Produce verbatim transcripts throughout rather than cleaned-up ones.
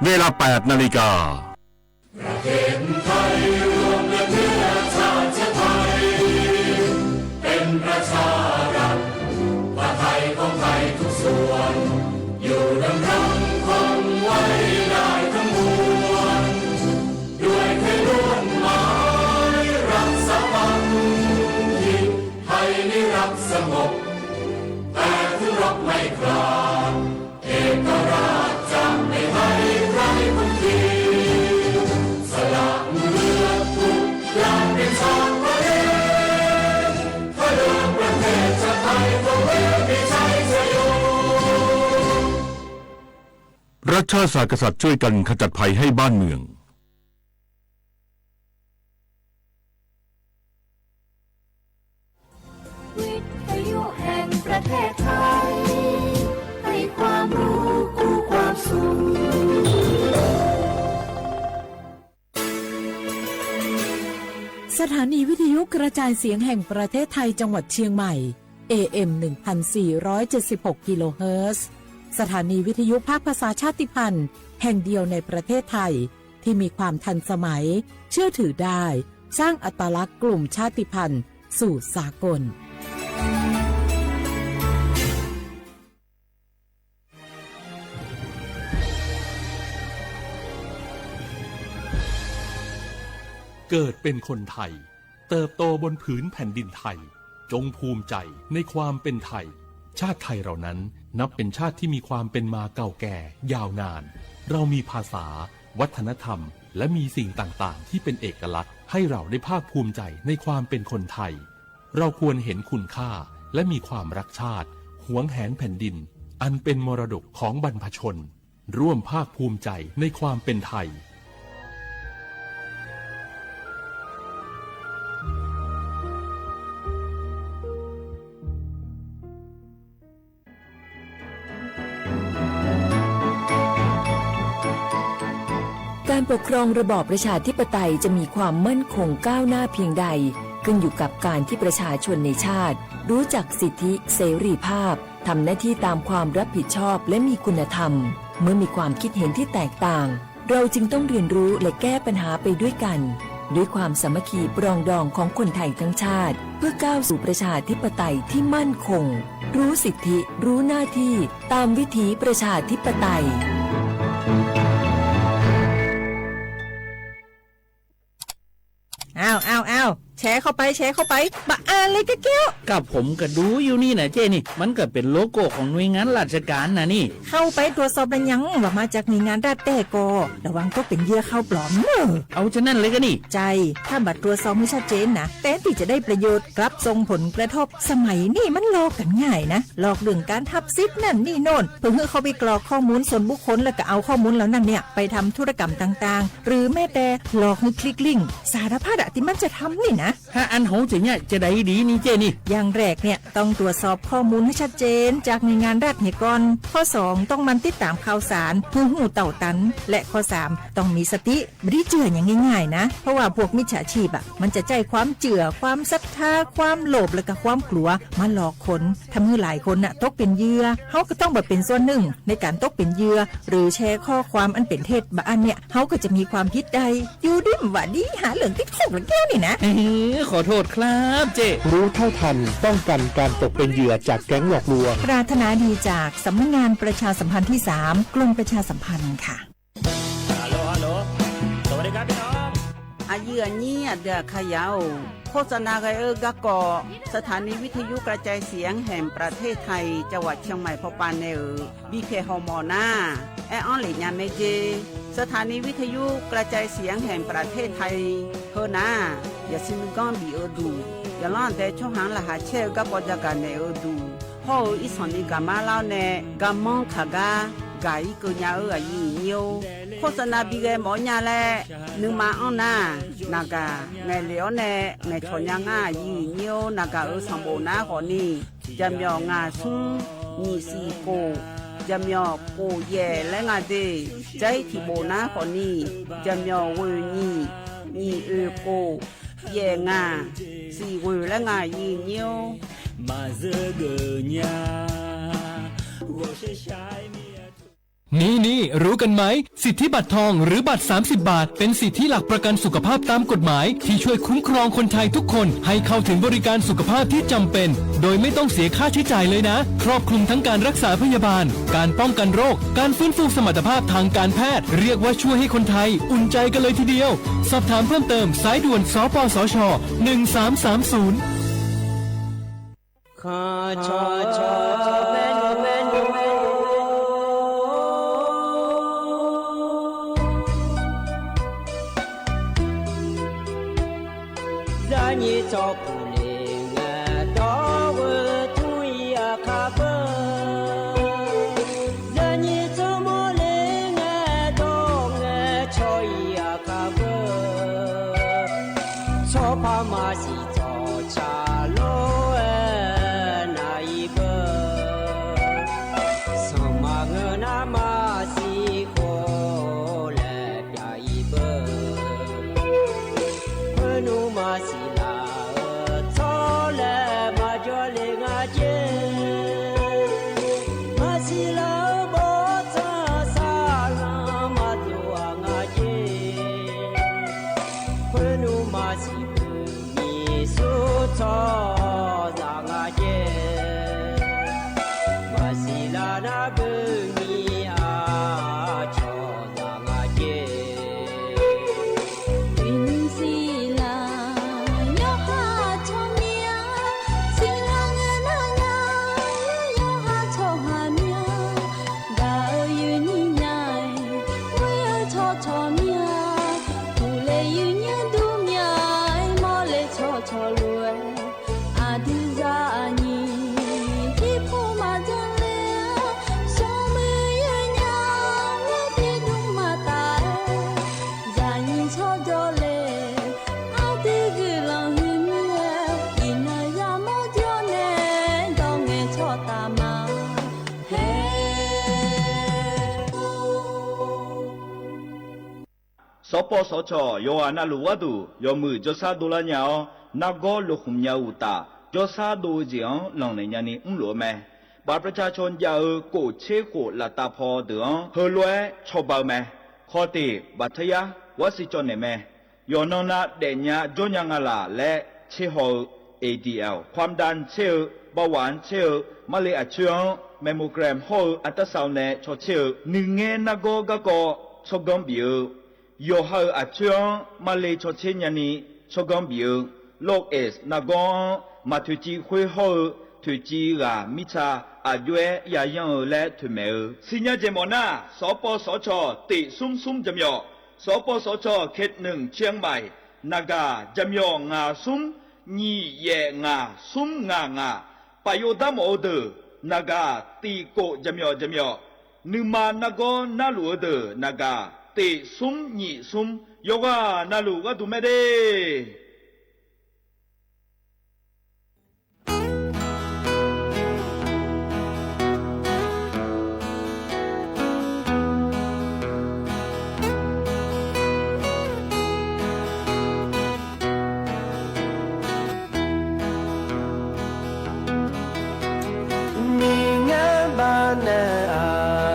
เวลา แปดนาฬิกา ประเทศไทยรวมกันเพื่อชาติไทย เป็นประชารัฐ ผ้าไทยของไทยทุกส่วน อยู่ดำรงคงไว้ได้ทั้งมวล ด้วยไทยล้วนหมาย รักสามัคคี ไทยนี้รักสงบ แต่ถึงรบไม่กล้า เอกราชจะไม่ให้ใครคุกคี สละเลือดทุกอย่างเป็นชาติทะเล ถ้าเลือกประเทศชาติไทยก็ไม่มีชัยชโย รัฐชาติศาสตร์กษัตริย์ช่วยกันขจัดภัยให้บ้านเมือง วิทยุแห่งประเทศไทย ให้ความรู้คู่ความสุข สถานีวิทยุกระจายเสียงแห่งประเทศไทยจังหวัดเชียงใหม่ เอเอ็ม หนึ่งพันสี่ร้อยเจ็ดสิบหก กิโลเฮิรตซ์ สถานีวิทยุภาคภาษาชาติพันธุ์แห่งเดียวในประเทศไทย ที่มีความทันสมัย เชื่อถือได้ สร้างอัตลักษณ์กลุ่มชาติพันธุ์สู่สากล เกิดเป็นคนไทย เติบโตบนผืนแผ่นดินไทย จงภูมิใจในความเป็นไทย ชาติไทยเรานั้นนับเป็นชาติที่มีความเป็นมาเก่าแก่ยาวนาน เรามีภาษา วัฒนธรรม และมีสิ่งต่างๆ ที่เป็นเอกลักษณ์ ให้เราได้ภาคภูมิใจในความเป็นคนไทย เราควรเห็นคุณค่า และมีความรักชาติ หวงแหนแผ่นดิน อันเป็นมรดกของบรรพชน ร่วมภาคภูมิใจในความเป็นไทย การปกครองระบอบประชาธิปไตยจะมีความมั่นคงก้าวหน้าเพียงใด ขึ้นอยู่กับการที่ประชาชนในชาติ รู้จักสิทธิเสรีภาพ ทำหน้าที่ตามความรับผิดชอบและมีคุณธรรม เมื่อมีความคิดเห็นที่แตกต่าง เราจึงต้องเรียนรู้และแก้ปัญหาไปด้วยกัน ด้วยความสามัคคีปรองดองของคนไทยทั้งชาติ เพื่อก้าวสู่ประชาธิปไตยที่มั่นคง รู้สิทธิ รู้หน้าที่ ตามวิถีประชาธิปไตย อ้าว อ้าว อ้าว แชร์เข้าไป แชร์เข้าไป บะอาเลยกะแก้ว ก็ผมก็ดูอยู่นี่นะเจ้นี่ มันก็เป็นโลโก้ของหน่วยงานราชการนะนี่ เข้าไปตรวจสอบแล้วยัง ว่ามาจากหน่วยงานรัฐแต๊ก่อ ระวังตกเป็นเหยื่อข่าวปลอมเนอะ เอาฉะนั้นเลยกะนี่ ใช่ ถ้าบ่ตรวจสอบให้ชัดเจนนะ แทนที่จะได้ประโยชน์ กลับส่งผลกระทบ สมัยนี้มันหลอกกันง่ายนะ หลอกเรื่องการทับสิทธิ์นั่นนี่โน่น เพื่อให้เข้าไปกรอกข้อมูลส่วนบุคคล แล้วก็เอาข้อมูลเหล่านั้นเนี่ย ไปทำธุรกรรมต่างๆ หรือแม้แต่หลอกให้คลิกลิงก์ สารพัดอะที่มันจะทำนี่นะ ถ้าอันโหจะเนี่ยจะได้ดีนี่เจ้นี่ อย่างแรกเนี่ยต้องตรวจสอบข้อมูลให้ชัดเจนจากหน่วยงานรัฐเนี่ยก่อน ข้อสอง ต้องหมั่นติดตามข่าวสาร เพื่อฮู้เต้าตัน และข้อสาม ต้องมีสติ บ่ได้เจื่ออย่างง่ายๆนะ เพราะว่าพวกมิจฉาชีพอะ มันจะใช้ความเจื่อ ความศรัทธา ความโลภ และก็ความกลัว มาหลอกคน ทำให้หลายคนน่ะตกเป็นเหยื่อ เฮาก็ต้องบ่เป็นส่วนหนึ่งในการตกเป็นเหยื่อ หรือแชร์ข้อความอันเป็นเท็จ บะอันเนี่ย เฮาก็จะมีความผิดได้ อยู่ดีบ่าดี หาเรื่องติดคุกละแก้วนี่นะ เอ้ย ขอโทษครับเจ้ รู้เท่าทัน ป้องกันการตกเป็นเหยื่อจากแก๊งหลอกลวง ปรารถนาดีจากสำนักงานประชาสัมพันธ์ที่สาม กรมประชาสัมพันธ์ค่ะ Aqyuif aqnyir aqdui aqkaqyaq-or, โฆษณา ghae-eu garkawv สถานีวิทยุกระจายเสียงแห่งประเทศไทย จังหวัดเชียงใหม่ pawpav nae-euq bipyaeq hawmawf nar, aer-anr lef nya mae jer. สถานีวิทยุกระจายเสียงแห่งประเทศไทย heu nar, yasiq nuiganr bif-eu duq, yaqlanr aqdae tsawrhaq-anr laqkhaq caer-eu garkawv jagaq naeq-eu duq, hawr-eu irsanq ni gaqmar lar-awr nae, garmanr kaq gar gaq-ir keuv nya-eu aqyuif aqnyir-or, โฆษณา bi ghae mawf-awr nya laer nuima anr nar, naqgaq ngaeqlef-awr nae ngaeqcawq nya ngar aqyuif aqnyir-or, naqgaq-euq sanqbof nar khawfni, jaqmyawf ngaq smr nyiq siq khof, jaqmyawf khof yaef laer nga de. Jar-ir tiqbof nar khawfni, jaqmyawf ghoeq nyiq nyiq oeq khof yaef ngaq siq ghoeq laer nga aqyuif aqnyir-or. Maqzeur geuf nya, ghawqshaq shaq-aer mir-a. นี่ๆ รู้กันไหม สิทธิบัตรทองหรือบัตรสามสิบบาท เป็นสิทธิหลักประกันสุขภาพตามกฎหมาย ที่ช่วยคุ้มครองคนไทยทุกคนให้เข้าถึงบริการสุขภาพที่จำเป็น โดยไม่ต้องเสียค่าใช้จ่ายเลยนะ ครอบคลุมทั้งการรักษาพยาบาล การป้องกันโรค การฟื้นฟูสมรรถภาพทางการแพทย์ เรียกว่าช่วยให้คนไทยอุ่นใจกันเลยทีเดียว สอบถามเพิ่มเติม สายด่วน สปสช หนึ่งสามสามศูนย์ Zaqnyiq tsawrpuq le ngae dawr-eu tmr-ir aqkar beu. Zaqnyiq tsawrmawr le ngae dawr ngae cawq-ir aqkar beu. Tsawrpar maqsiq tsawqtsaq lor-aer nar-ir beu. Sanqma ngeur nar maqsiq khof laer pyav-ir beu. Khoernmr maqsiq laf-eu tsawrlaer maqjawr le nga jer. Maqsiq laf-eu bawrtsanq saqlanq maqdov-aq nga jer. Khoernmr maqsiq beu nyiq smr tsawrhaqzaq nga jer. Maqsiq laf nar beu nyiq aqcawq zaq nga jer. Uiqnymr siqlaq yawqha tsawrmyanr, siqlaq ngae nar nya, yawqha tsawrhaq myanr, gaq-eu yuifnyir nya-iq, ghoer-eu tsawrcawq myanr, uqle yuifnyir dur myanr-aer mawrle tsawrcawq lof-aer, aqdui zaqnyiq jirpov maqjan le-a, smrmuiq yawnya, ler tiqdmr maqtaf-aer, zaqnyiq tsawrjawr le, aqdui guiqlanq huiq mir-aer, iqnan yamawr jawr nae, dawr ngae tsawrtaf ma. Hae. Sawrpawv sawrcawq yawqghaq navluf gharduq yawmuiq jawrshar dovlar nya-awr, nargawr lokhmq nya-eu uqtaf, jawrshar dov-eu jeq-anr lanqnaeq nyani mrluf-eu mae. บัตรประชาชน jav-eu kof tser khof laftav paw deuq-anr heulof-aer cawba-eu mae. Khawf tiq บัตรทะยัก gharsiq cawv naeq mae. Yawqnan nav daefnya jawrnya nga laq laer tser haw-eu, A D L, ความดัน tser-eu, เบาหวาน tser-eu, marle aqcoer-anr mammogram hawr-eu อัลตราซาวน์ nae caw tser-eu, nuingaer nargawr garkawv tsawrganr bif-eu, yawqha-euq aqcoer-anr marle caw tser nyani tsawrganr bif-eu, โรคเอดส์ nargawr-anr maq toeqciv khoer hawr-eu, toeqciv ghaq mirtsa aqjox-aer yayanr-eu laer toeqmaeq-eu. Siqnya jeq mawf nar, sawrpawv sawrcawq tiq smr smr jaqmyawf, sawrpawv sawrcawq เขตหนึ่ง เชียงใหม่, naqgaq jaqmyawf ngaq smr nyiq yaef ngaq smr ngaq ngaq, paf yov dar mawf-eu deuq naqgaq tiq kof jaqmyawf jaqmyawf, nuima nargawr narluf-eu deuq naqgaq tiq smr nyiq smr, yawqghaq navluf gharduq mae de. Miqngaer baqnaeq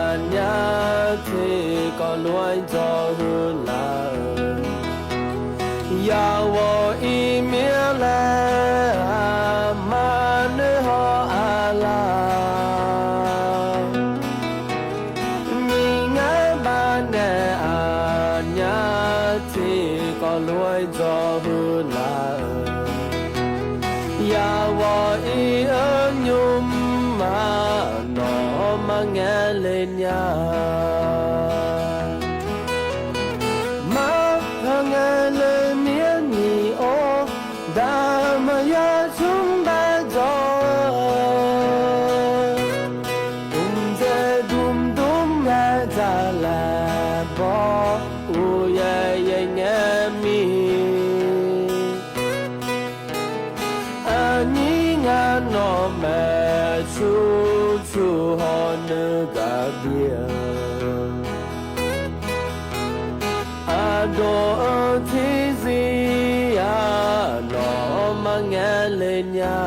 aqnyaf tiqkawv lof-aer dzawr huiq laf-eu, yawqghaq iqmir laer aqma noeqhaw aqlaf. Miqngaer baqnaeq aqnyaf tiqkawv lof-aer dzawr huiq laf-eu, yawqghaq iq-eu nymrma nawq-anr maqngaeq le nya. Maqhaq ngaeq le mir-aer nyiq-or, daqmaqya smr bae dzawr-eu, dmqdzae dmqdmr ngae dzaq laeq bawr, uqyaer yaer ngae mir. Aqnyir ngaq nawq maeq sur sur hawr nuigaq bif-eu, aqdawq-eu tiqzir-aq nawq-anr maqngaeq le nya.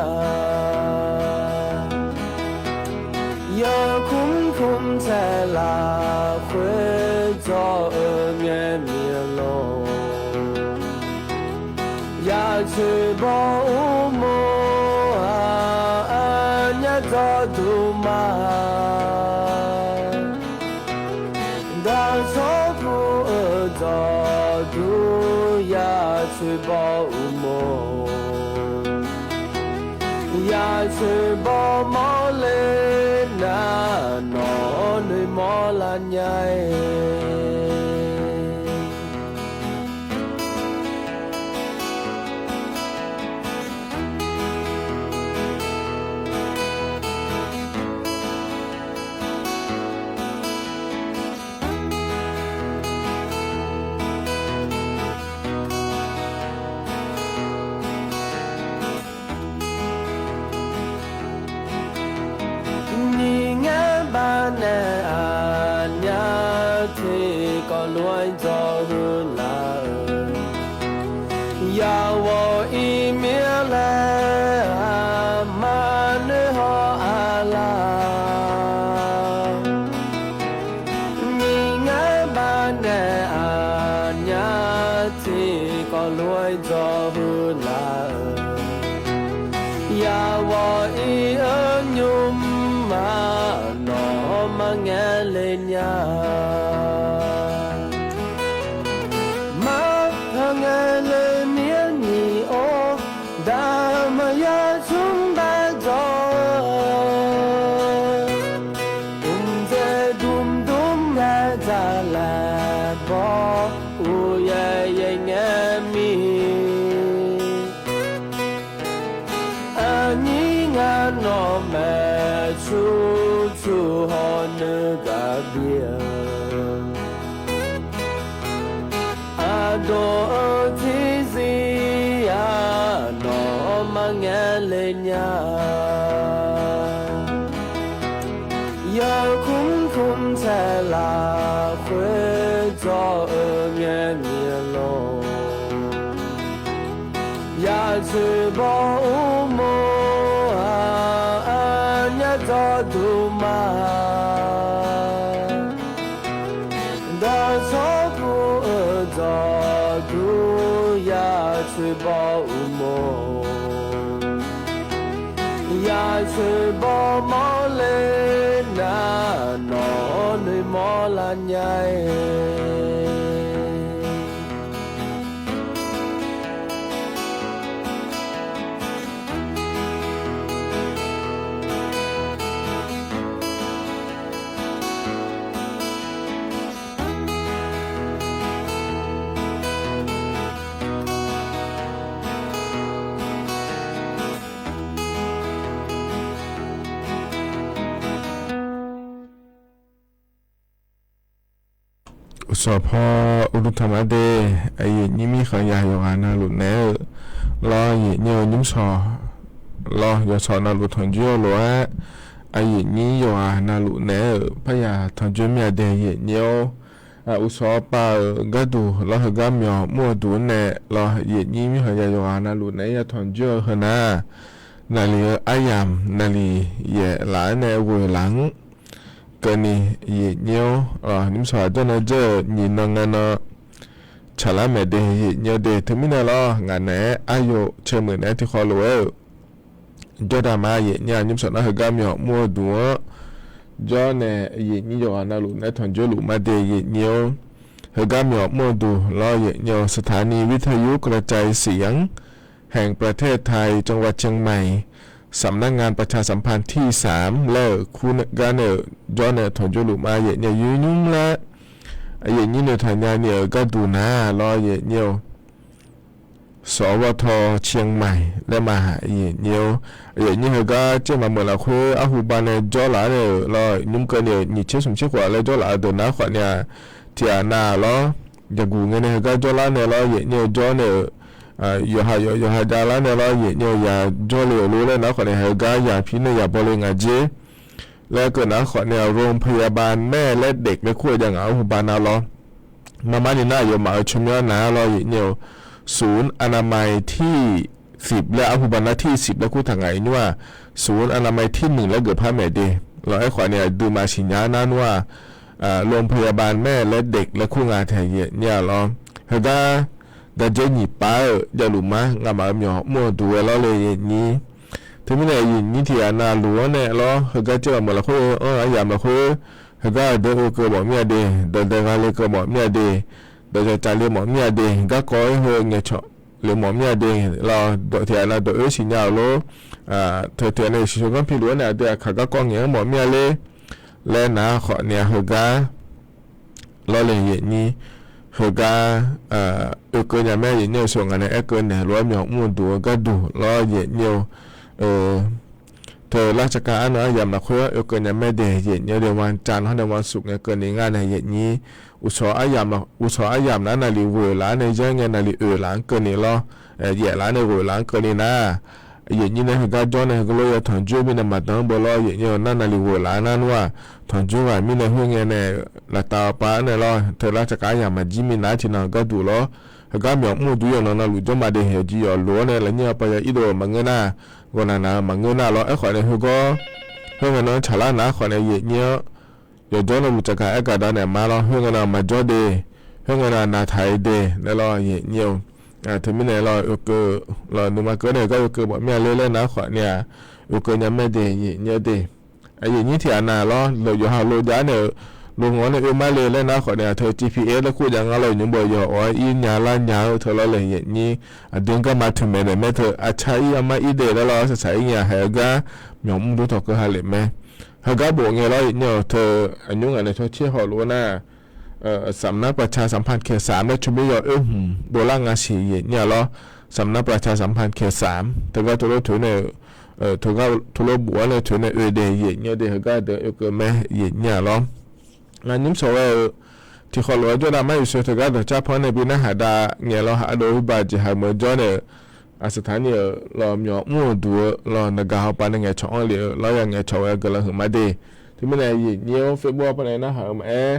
Yawkmr kmr taeq laf khoerdawq-eu ngae mir-eu lor. Yaq coeqbawr uqmov-aq, aqnyaf dawqduq ma. Daqsawr puq-eu dawqduq yaq coeqbawr uqmov. Yaq coeqbawr mawrle nar, nawq-anr noeqmawr lar nya-iq. Nyiq ngar baq nae aqnyaf tiqkawv lof-aer dzawr huiq laf-eu, yawq ghawq-ir mir-a laer aqma noeq haw-a lar. Nyiq ngar baq nae aqnyaf tiqkawv lof-aer dzawr huiq laf-eu, yawq ghawq-ir-eu nymr-aq, nawq-anr mar ngaer le nya. Mar par ngaer le mir-a nyiq-or, daq maqya tsmr bar dzawr-eu, mqdzaeq dmdmr ngae dzaq laeq bawr, uqyaer yaer ngaer mir. Aqnyir ngar nawq maeq tsur tsur hawr nuigaq bir-eu, aqdawq-eu tiqzir-aq, nawq-anr mar ngaer le nya. Yarkmr kmr taeq lafkhoer dzawr-eu ngae mir-a lor. Yaq coeqbawr uqmov-aq, aqnyaf dawqduq ma. Daqsawr puq-eu dawqduq yaq coeqbawr uqmov. Yaq coeqbawr mawrle nar, nawq-anr noeqmawr lar nya-iq. Uqsawq paw uqduq taqma de, aqyuif nyir mirkhanq yaq yawqghaq navluf naeq-aer-euq lawr, aqyuif nyir-eu nymr shawq lawr, yawshawq navluf tanqjoer-eu lof-aer, aqyuif nyir yawqghaq navluf naeq-aer-euq parya tanqjoer mir-a de, aqyuif nyir-or. Uqsawq pav-euq gharduq lawr, heugar myawq mr-eu duq-anr nae lawr, aqyuif nyir mirkhanq yaq yawqghaq navluf naeq-aer ya tanqjoer-eu heunar, naqli-eu aryamq naqli yaef laf-aer nae ghoeq laf-anr keuvni, aqyuif nyir-or, nymr shawq aqjawr nan dzeur-euq nyiq nan ngae nan tsaqlar maeq de, aqyuif nyir-or de. Teumirnae lawr, ngaq naeq-aer aryawf caemuiq naeq-aer tiqkhawv lof-aer-euq jawrdaq ma, aqyuif nyir-aq, nymr shawq nar heugar myawq mr-eu duq-anr jawr nae, aqyuif nyir yawqghaq navluf naeq-aer tanqjoer luf ma de, aqyuif nyir-or. Heugar myawq mr-eu duq lawr, aqyuif nyir-or, สถานีวิทยุกระจายเสียงแห่งประเทศไทย จังหวัดเชียงใหม่ สำนักงานประชาสัมพันธ์ที่สาม laer-euq kur gar nae-euq jawr nae tanqjoer luf ma, aqyuif nyir-or, yur nymr laer aqyuif nyir noeqtaq nyani-euq gharduq nar lawr, aqyuif nyir-or, สวท เชียงใหม่ laer ma, aqyuif nyir-or. Aqyuif nyir heugar caer maqmeuq lafkhoer arhu ba nae jawrlaf-aer nae-euq lawr, nymr keuvni-euq nyiq tser smq tser khof laer jawrlaf-eu deuq nar khawf ni-aq, tiqghaq nav lawr, yaqguq ngae nae heugar jawrlar nae lawr, aqyuif nyir-or, jawr nae-euq yawqha yawqha javlar nae lawr, aqyuif nyir-or, yaq jawrle-euq lor laer nar khawf ni heugar yaq pir nae yaq bawle ngaq jer laer keuv nar khawf ni-aq, โรงพยาบาลแม่และเด็ก laer kur-eu jav ngaq arhu ba nav lawr. Marmar ni nar aqyawfmaf-euq tsawrmyanr nar lawr, aqyuif nyir-or, ศูนย์อนามัยที่สิบ laer arhu ba nar, ที่สิบ laer kur taq ngaq-iq nymr-aq, ศูนย์อนามัยที่หนึ่ง laer geuf par maeq de. Lawr aerkhawf ni aqduimaf siqnya nar nmr-aq, โรงพยาบาลแม่และเด็ก laer kur nga tae yaeq nyir-a lawr. Heugar gaqdzae nyiq paf-euq javluf mar ngamaf-euq myawq mr-eu duq ghae lawr le yaeq nyir. Teumirnae yaeq nyir tiq ghaq navluf-anr nae lawr, heugar tsaev ghaq meuq lafkhoer-eu anr-aq yamq lafkhoer, heugar aqdui oekeuv mawf mir-a de, dawqdae gha le keuv mawf mir-a de, dawqdzaeq tsaf le mawf mir-a de, garkawv-aer heu ngaeqcawq le mawf mir-a de, lawr dawq tiq ghaq nav dawq oer siqnya-euq lor. Teu tiq ghaq nae shiqshaq ganr piluf-anr nae aqdui aqkaq garkawv ngaeq-anr mawf mir-a ler laer nar khawf nae heugar lawr le yaeq nyir. Heugar oekeuv nya mae yaeq nyir-eu sheuq ngaq nae aerkeuv naeq lof-aer myawq mr-eu duq-eu gharduq lawr yaeq nyir-eu. Teu lar tsaqkaq arnan aryamq lafkhoer-anr oekeuv nya mae de yaeq nyir-eu de, วันจันทร์ hawr nae วันศุกร์ ngae keuvni ngar nae yaeq nyir. Uqshawq aryamq nar naqli ghoeq laf-anr nae yanr ngae naqli oeq laf-anr keuvni lawr, yaef laf-anr nae ghoeq laf-anr keuvni nar, yaeq nyir nae heugar jawr nae heugar lof-aer tanqjoer mirnae maqdan-anr beu lawr yaeq nyir-eu nar naqli ghoeq laf-anr nar nmr-aq, tanqjoer ghaq mirnae khoerngae nae laftav-eu pav-anr nae lawr, teu lar tsaqkaq aryamq maqjir minav-aer tiqnan gharduq lawr, heugar myawq mr-eu duq yawqnan navluf jawr ma de, yawqjeq yawqlof-anr nae lafnyir-eu pav ya irdov-euq maqngeur nar, ghawqnaq naq-eu maqngeur nar lawr. Aerkhawf nae heugawr khoerngae nan tsaqlar nar khawf nae yaeq nyir-anr yawqjawr navluf tsaqgaq aergaq dawv naeq ma lawr, khoerngae nan maqjawr de, khoerngae nan naqtaq-i de laer lawr yaeq nyir-eu. Teumirnae lawr oekeuv lawr nuima keuv nae gar oekeuv bawf mir-a ler laer nar khawf nae-aq, oekeuv nya mae de yaeq nyir-eu de. Yaeq nyir tiq ghaq nav lawr, yawqha lo jav-aer nae-euq lo ngawr nae oe mar le laer nar khawf nae-aq, teu G P S laer kur jav ngar lawr, nymr bawq yawq awq-aer ir nya lar nya-eu teu lawr le yaeq nyir. Aqdui garma teuq maeqnaeq mae teu aqcar ir armar ir de laer lawr, saqsaq ir ngae haiq-eu gar myawq mr dur tawq keuv ha lef mae. Heugar bof ngae lawr yaeq nyir-eu teu aqnymr ngaq nae cawtser hawluf-eu nar สำนักประชาสัมพันธ์เขตสาม laer tsawrmyanr yawoer hmq dovlar nga siq yaeq nyir-a lawr. สำนักประชาสัมพันธ์เขตสาม teugar teulof toeq nae-eu, teugar teulof bof-anr nae toeq nae oe de yaeq nyir-eu de, heugar deuq oekeuv mae yaeq nyir-a lawr. Nymr sawq ghae-euq tiqkhawf lof-aer jawrdav mar yawshaw teugar dawqcar pan nae bi narhaq dav ngae lawr, haq ardov urbaq jeqhaq meuq jawr nae-euq aqsaqtaq ni-euq lawr myawq mr-euq duq-eu lawr naqgaq hawpa nae ngaeqcawq-anr lef-eu lawr ya ngaeqcawq ghae guiqlanq huiq ma de. Teumirnae yaeq nyir-or, Facebook-awr pav nae narhaq-eu maqaer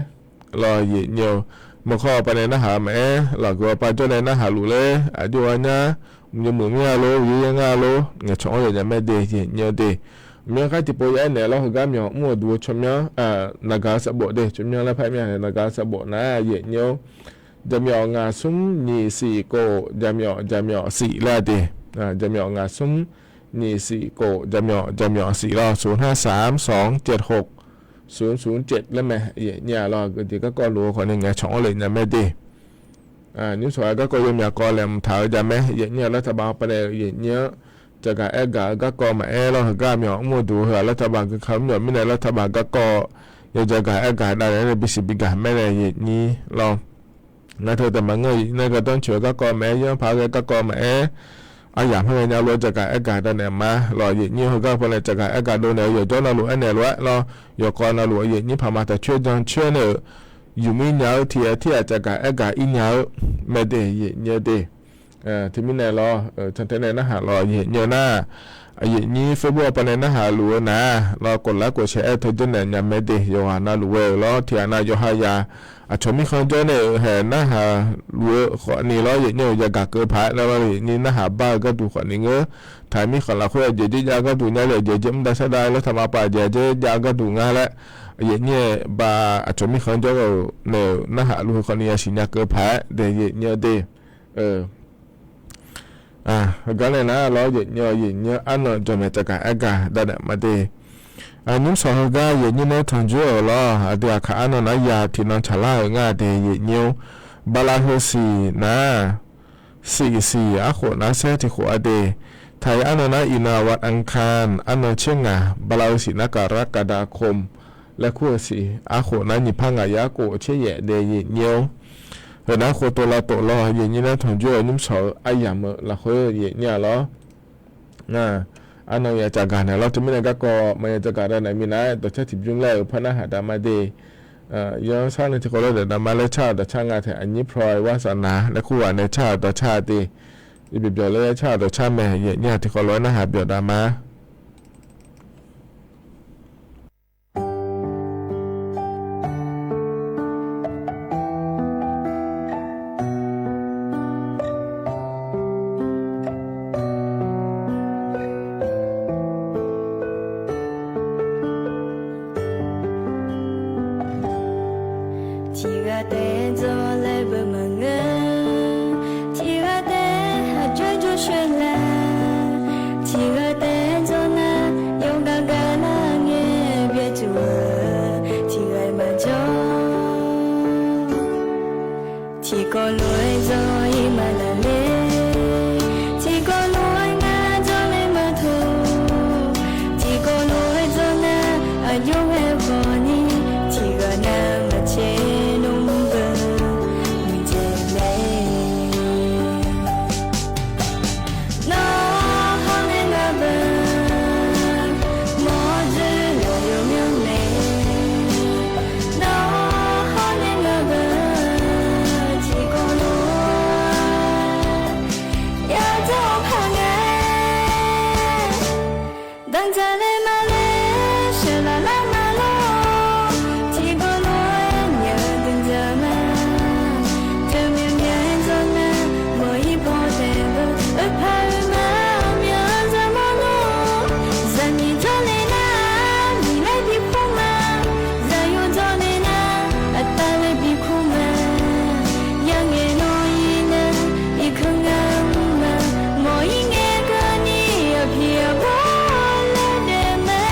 lawr yaeq nyir-eu, meuqkawr-awr pav nae narhaq-eu maqaer, lafguq-awr pav jawr nae narhaq luf ler aqjox-aer nyar, mqnymr muiq mir-a lor, uqyaer yaer ngar-a lor, ngaeqcawq-anr yawqnya mae de yaeq nyir-eu de. Myanr khar tiqpov ya aernaeq lawr, heugar myawq mr-euq duq-eu tsawrmyanr naqgaq-eu sarbof de tsawrmyanr laer par mya naqgaq-eu sarbof nar yaeq nyir-or, jaqmyawf ngaq smr nyiq siq kof jaqmyawf jaqmyawf siq laer de. Jaqmyawf ngaq smr nyiq siq kof jaqmyawf jaqmyawf siq lawr, ศูนย์ห้าสามสองเจ็ดหกศูนย์ศูนย์เจ็ด laer mae yaeq nyir-a lawr, geujeq garkawv luf-eu khawf ni ngaeqcawq-anr lef nya mae de. Nymr sawq-aer garkawv yawmyaq kawv laeqhmq taq-eu jamae yaeq nyir-a, รัฐบาล pav nae-eu yaeq nyir-anr jaqgaq aergaq-eu garkawv maqaer lawr, heugar myawq mr-eu duq heu-aq รัฐบาล guikaq mr myawq mirnae รัฐบาล garkawv yawjaqgaq aergaq dav naeq-aer nae bisiq bigaq mae nae yaeq nyir lawr. Ngar teu daqmaq ngeur-eu yaeq nyir nae gardanr coeq-eu garkawv maqaer, yanr paq-aer ghae garkawv maqaer, aryamq khoerngae nya lof-aer jaqgaq aergaq dav naeq ma lawr yaeq nyir heugar pav nae jaqgaq aergaq dov naeq-eu yawqjawr navluf aernaeq lof-aer lawr, yawqkawv navluf yaeq nyir paq ma taq coer jan coer nae-euq yumq ir nya-eu tiq-aer tir-aq jaqgaq aergaq ir nya-eu mae de yaeq nyir-eu de. Teumirnae lawr, cantae nae narhaq lawr yaeq nyir-eu nar, yaeq nyir Facebook-awr pav nae narhaq luf-eu nar lawr, กดไลค์ กดแชร์ aer teu janrnaeq nya mae de. Yawqghaq navluf ghae-euq lawr tiq ghaq nav yawqha yaq aqcawq mirkhanq jawr nae-euq haeq narhaq luf-eu khawf ni lawr yaeq nyir-eu yagaq keuv paq-aer nar lawr yaeq nyir narhaq bar-eu gharduq khawf ni ngeur. Taq mirkhanq lafkhoer aqjeq jir jav gharduq nya le, aqjeq jir mr dav sar dav-aer lawr taq ma pav aqjeq jir jav gharduq ngar laer yaeq nyir-aer ba aqcawq mirkhanq jawr-euq naeq-euq narhaq luf-eu khawf ni yasiq nya keuv paq-aer de yaeq nyir-eu de. Heugar nae nar lawr yaeq nyir-eu yaeq nyir arnan jawqmaeq jaqgaq aergaq dav naeq ma de. Nymr sawq heugar yaeq nyir nae tanqjoer-euq lawr, aqdui aqkaq arnan nar ya tiqnan tsaqlar-euq ngar de yaeq nyir-or. Bala heu siq nar siq siq arkhof nar saer tiq khof-a de. Taq-iq arnan nar iqnan วันอังคาร arnan tser ngaq, bala heu siq nar กรกฎาคม laer kur-eu siq arkhof nar nyiq par ngaq yar khof tser yaef de yaeq nyir-or. Heu nar khof tov lav tov lawr yaeq nyir nar tanqjoer-eu nymr sawq-eu aryamq-eu lafkhoer yaeq nyir-a lawr. Arnan ya caqgaq naeq lawr teumirnae garkawv maqya caqgaq dav naeq minav-aer dawqcar tiqbymr laer-euq par narhaq dav ma de. Yanr sar nae tiqkhawv lof-aer dawqdav ma laer car-euq dawqcar nga taeq aqnyir พลอยวาสนา laer kur ghaq nae car-euq dawqcar de. Iqbyaq byawq laer car-euq dawqcar mae yaeq nyir-aq tiqkhawv lof-aer narhaq byawq dav ma. Tiqkawv lof-aer jawr-ir maqlaq ler. Tiqkawv lof-aer ngar jawrle maqtaq. Tiqkawv lof-aer jawr nar aqjox ghae khawf ni, tiqghaq nar maqcaev nmr beu muiqdzaeq mae. Nawr hawr nae ngaq beu, mawr dzoer lafyaq myanr mae. Nawr hawr nae ngaq beu, tiqkawv lof-aer yadawr paq ngae. Danqdzaq le maqle, sheuqlaf lar maqlor. Tiqkawv lof-aer myaq danqdzaq ma. Teumirmyav-aer jawr nar, mawq-ir paw taef beu, oe paq-eu ma, myaq zaq mawrlor. Zaqmiq jawrle nar, miqlaer bikur ma. Zaqyo jawrle nar, aqtav laer bikur ma. Yangaeq nawr-ir nar, iqkeuv ngar mr ma. Mawq-ir ngae keuvni, aqpiq aqbawr laer daef mae.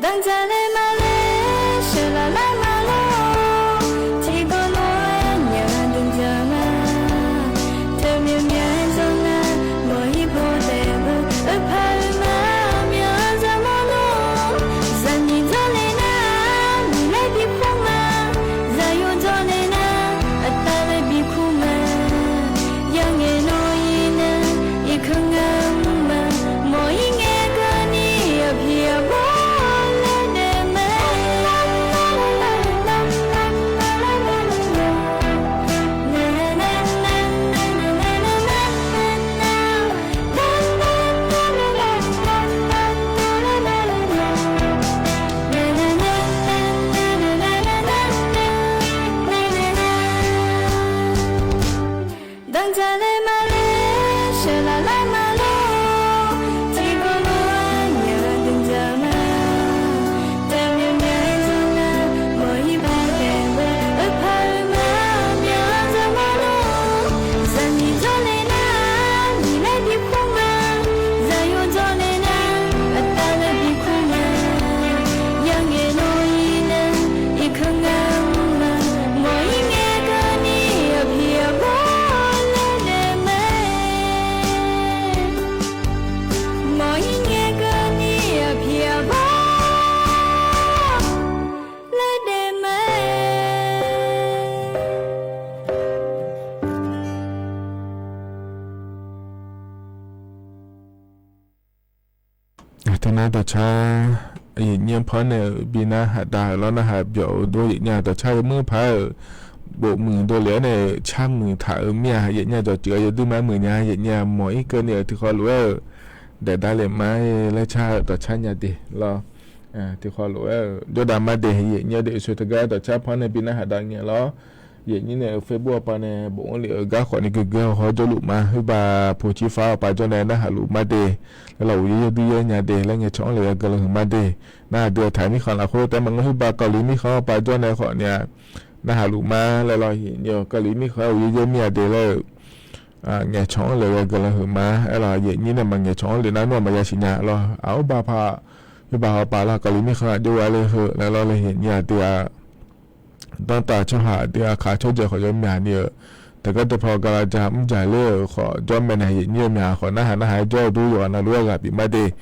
Danqdzaq le maqle, sheuqlaf lar maqlor. Tiqkawv lof-aer myaq danqdzaq ma. Teumirmyav-aer jawr nar, mawq-ir paw taef beu, oe paq-eu ma, myaq zaq mawrlor. Zaqmiq jawrle nar, miqlaer bikur ma. Zaqyo jawrle nar, aqtav laer bikur ma. Yangaeq nawr-ir nar, iqkeuv ngar mr ma. Mawq-ir ngae keuvni, aqpiq aqbawr laer daef mae. Danqdzaq le maqle, sheuqlaf lar maqlor. Tiqkawv lof-aer myaq danqdzaq ma. Teumirmyav-aer jawr nar, mawq-ir paw taef beu, oe paq-eu ma, myaq zaq mawrlor. Zaqmiq jawrle nar, miqlaer bikur ma. Zaqyo jawrle nar, aqtav laer bikur ma. Yangaeq nawr-ir nar, iqkeuv ngar mr ma. Mawq-ir ngae keuvni, aqpiq aqbawr laer daef mae. Mawq-ir ngae keuvni, aqpiq aqbawr laer daef mae. Teunar dawqcar, aqyuif nyir-anr par nae-euq bi nar haq dav-euq lawr narhaq byawf-eu dov, aqyuif nyir-aq dawqcar yawmuir paq-aer-euq bofmuiq dovlef-aer nae-euq car muiq taq-euq mir-aq, aqyuif nyir-aq dawqtsuif-eu yawduir mar muiq nya, aqyuif nyir-aq mawq-ir keuvni-euq tiqkhaw lof-aer-euq daef davlef ma-aer laer car-eu dawqcar nya de lawr. Tiqkhaw lof-aer-euq jawrdav mar de, aqyuif nyir-aq de, uqshoe teugar dawqcar par nae bi nar haq dav ngae lawr. Aqyuif nyir nae-euq Facebook-awr paq nae bofanr lef-eu gar khawf ni guiqguiq-awr hawr jawrluf ma. Khoerba puqcir far-awr paq jawr nae narhaq luf mar de. Laer lawr uqyaer yaerdui yaer nya de laer ngaeqcawq-anr lef-eu yagaq lanq huiq mar de. Nar aqdui-euq taq-euq mirkhanq lafkhoer taef maqngeur, khoerba kawvliq mirkhanq-awr paq jawr nae khawf ni-a narhaq luf ma laer lawr. Aqyuif nyir-aq kawvliq mirkhanq-aer uqyaer yaer mir-a de laer-eu ngaeqcawq-anr lef-eu yagaq lanq huiq ma. Aerlawq aqyuif nyir nae maqngaeqcawq-anr lef nar nmr-aq maqya siqnya lawr. Aqoer ba paq, khoerba hawpaf lawr kawvliq mirkhanq-aq jov-a le heu laer lawr. Laer aqyuif nyir-aq dui-a danrtav tsawrhaq dui-a kaq tsawrdzaeq khawf yawmyaq ni-euq taqgar dawqpaw gaqlaf dzaq mr dzaq ler-euq khawf jawr mae nae, aqyuif nyir-eu myaq khawf narhaq narhaq-aer jawr-eu dur yawqghaq navluf-aer ghaq bif mar de.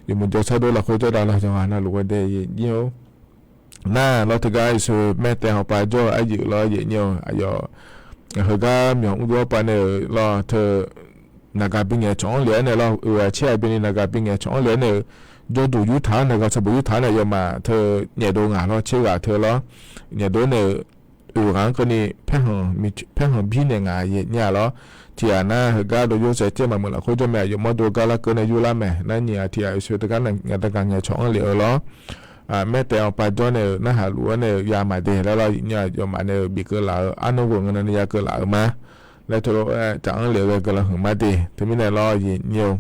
Yawmuiq jawrshar dov lafkhoer jawrdav lawr yawqghaq navluf ghae de aqyuif nyir-or. Nar lawr teugar uqshoe maer taev hawpaf jawr-eu arjuif lawr aqyuif nyir-or, aqyawf heugar myawq mr jov-awr paq nae-euq lawr teu naqgaq bingaeq cawq-anr lef-aer nae lawr, oeq aqcaer-aq byanni naqgaq bingaeq cawq-anr lef-aer nae-euq, jawrduq yurtaq-anr naqgaq sanqbof yurtaq-anr nae yawfmaf teu nyaef dov ngaq lawr, tser ghaq teu lawr, nyaef dov nae-euq, oeq ghaq-anr keuvni paerkhanq birnaeq ngaq yaeq nyir-a lawr. Tiqghaq nar heugar dov yur saev caer maqmuiq lafkhoer jawr mae, aqyawf mawrdo gar larkeuv nae yurlar mae. Nar nyiq ghaq tiqghaq oeq soeq teugar naqgaq ngaeq cawq-anr lef-eu lawr. Maertaef awqpav jawr nae-euq narhaq luf-anr nae-euq ya maqde laer lawr, yaeq nyir-a yawfmaf nae-euq bifkeuv laf-eu arnawr ghoeq ngeur nan ni ya keuv laf-eu ma. Laer teulof-aer caf-anr lef-eu ghae guiqlanq hmq ma de. Teumirnae lawr yaeq nyir-eu,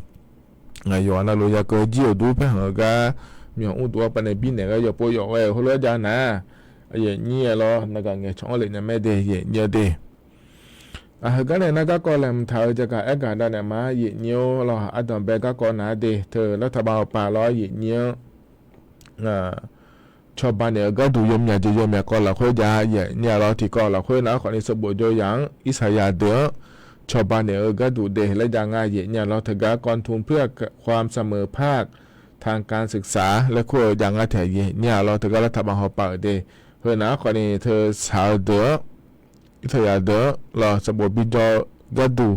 ngaq yawqghaq navluf ya keuv jir-euq dur paerkhanq-eu gar, myawq mr duq-anr pavnae birnaeq ghae yawqpov yawf ghae-euq heulof-aer jav nar, yaeq nyir-a lawr naqgaq ngaeq cawq-anr lef nya mae de yaeq nyir-eu de. Heugar nae nar garkawv laeqhmq taq-eu jagaq aergaq dav naeq ma yaeq nyir-or lawr, ardanqbae garkawv naq-a de. Teu lar taqbav awqpav lawr yaeq nyir-anr cawba naeq-eu gharduq yawmyaq jeq yawmyaq kawv lafkhoer jav yaeq nyir-a lawr. Tiqkawv lafkhoer nar khawfni sanqbof jawr yaq-anr Irsaqyaq deuq-anr cawba naeq-eu gharduq de laer jav nga yaeq nyir-a lawr. ถึงแม้ กองทุนเพื่อความเสมอภาคทางการศึกษา laer kur-eu jav nga taeq yaeq nyir-a lawr. Teugar lar taqbav hawpav-euq de. Heu nar khawfni teu shaq-eu deuq-anr Irsaqyaq deuq-anr lawr sanqbof bijawr gharduq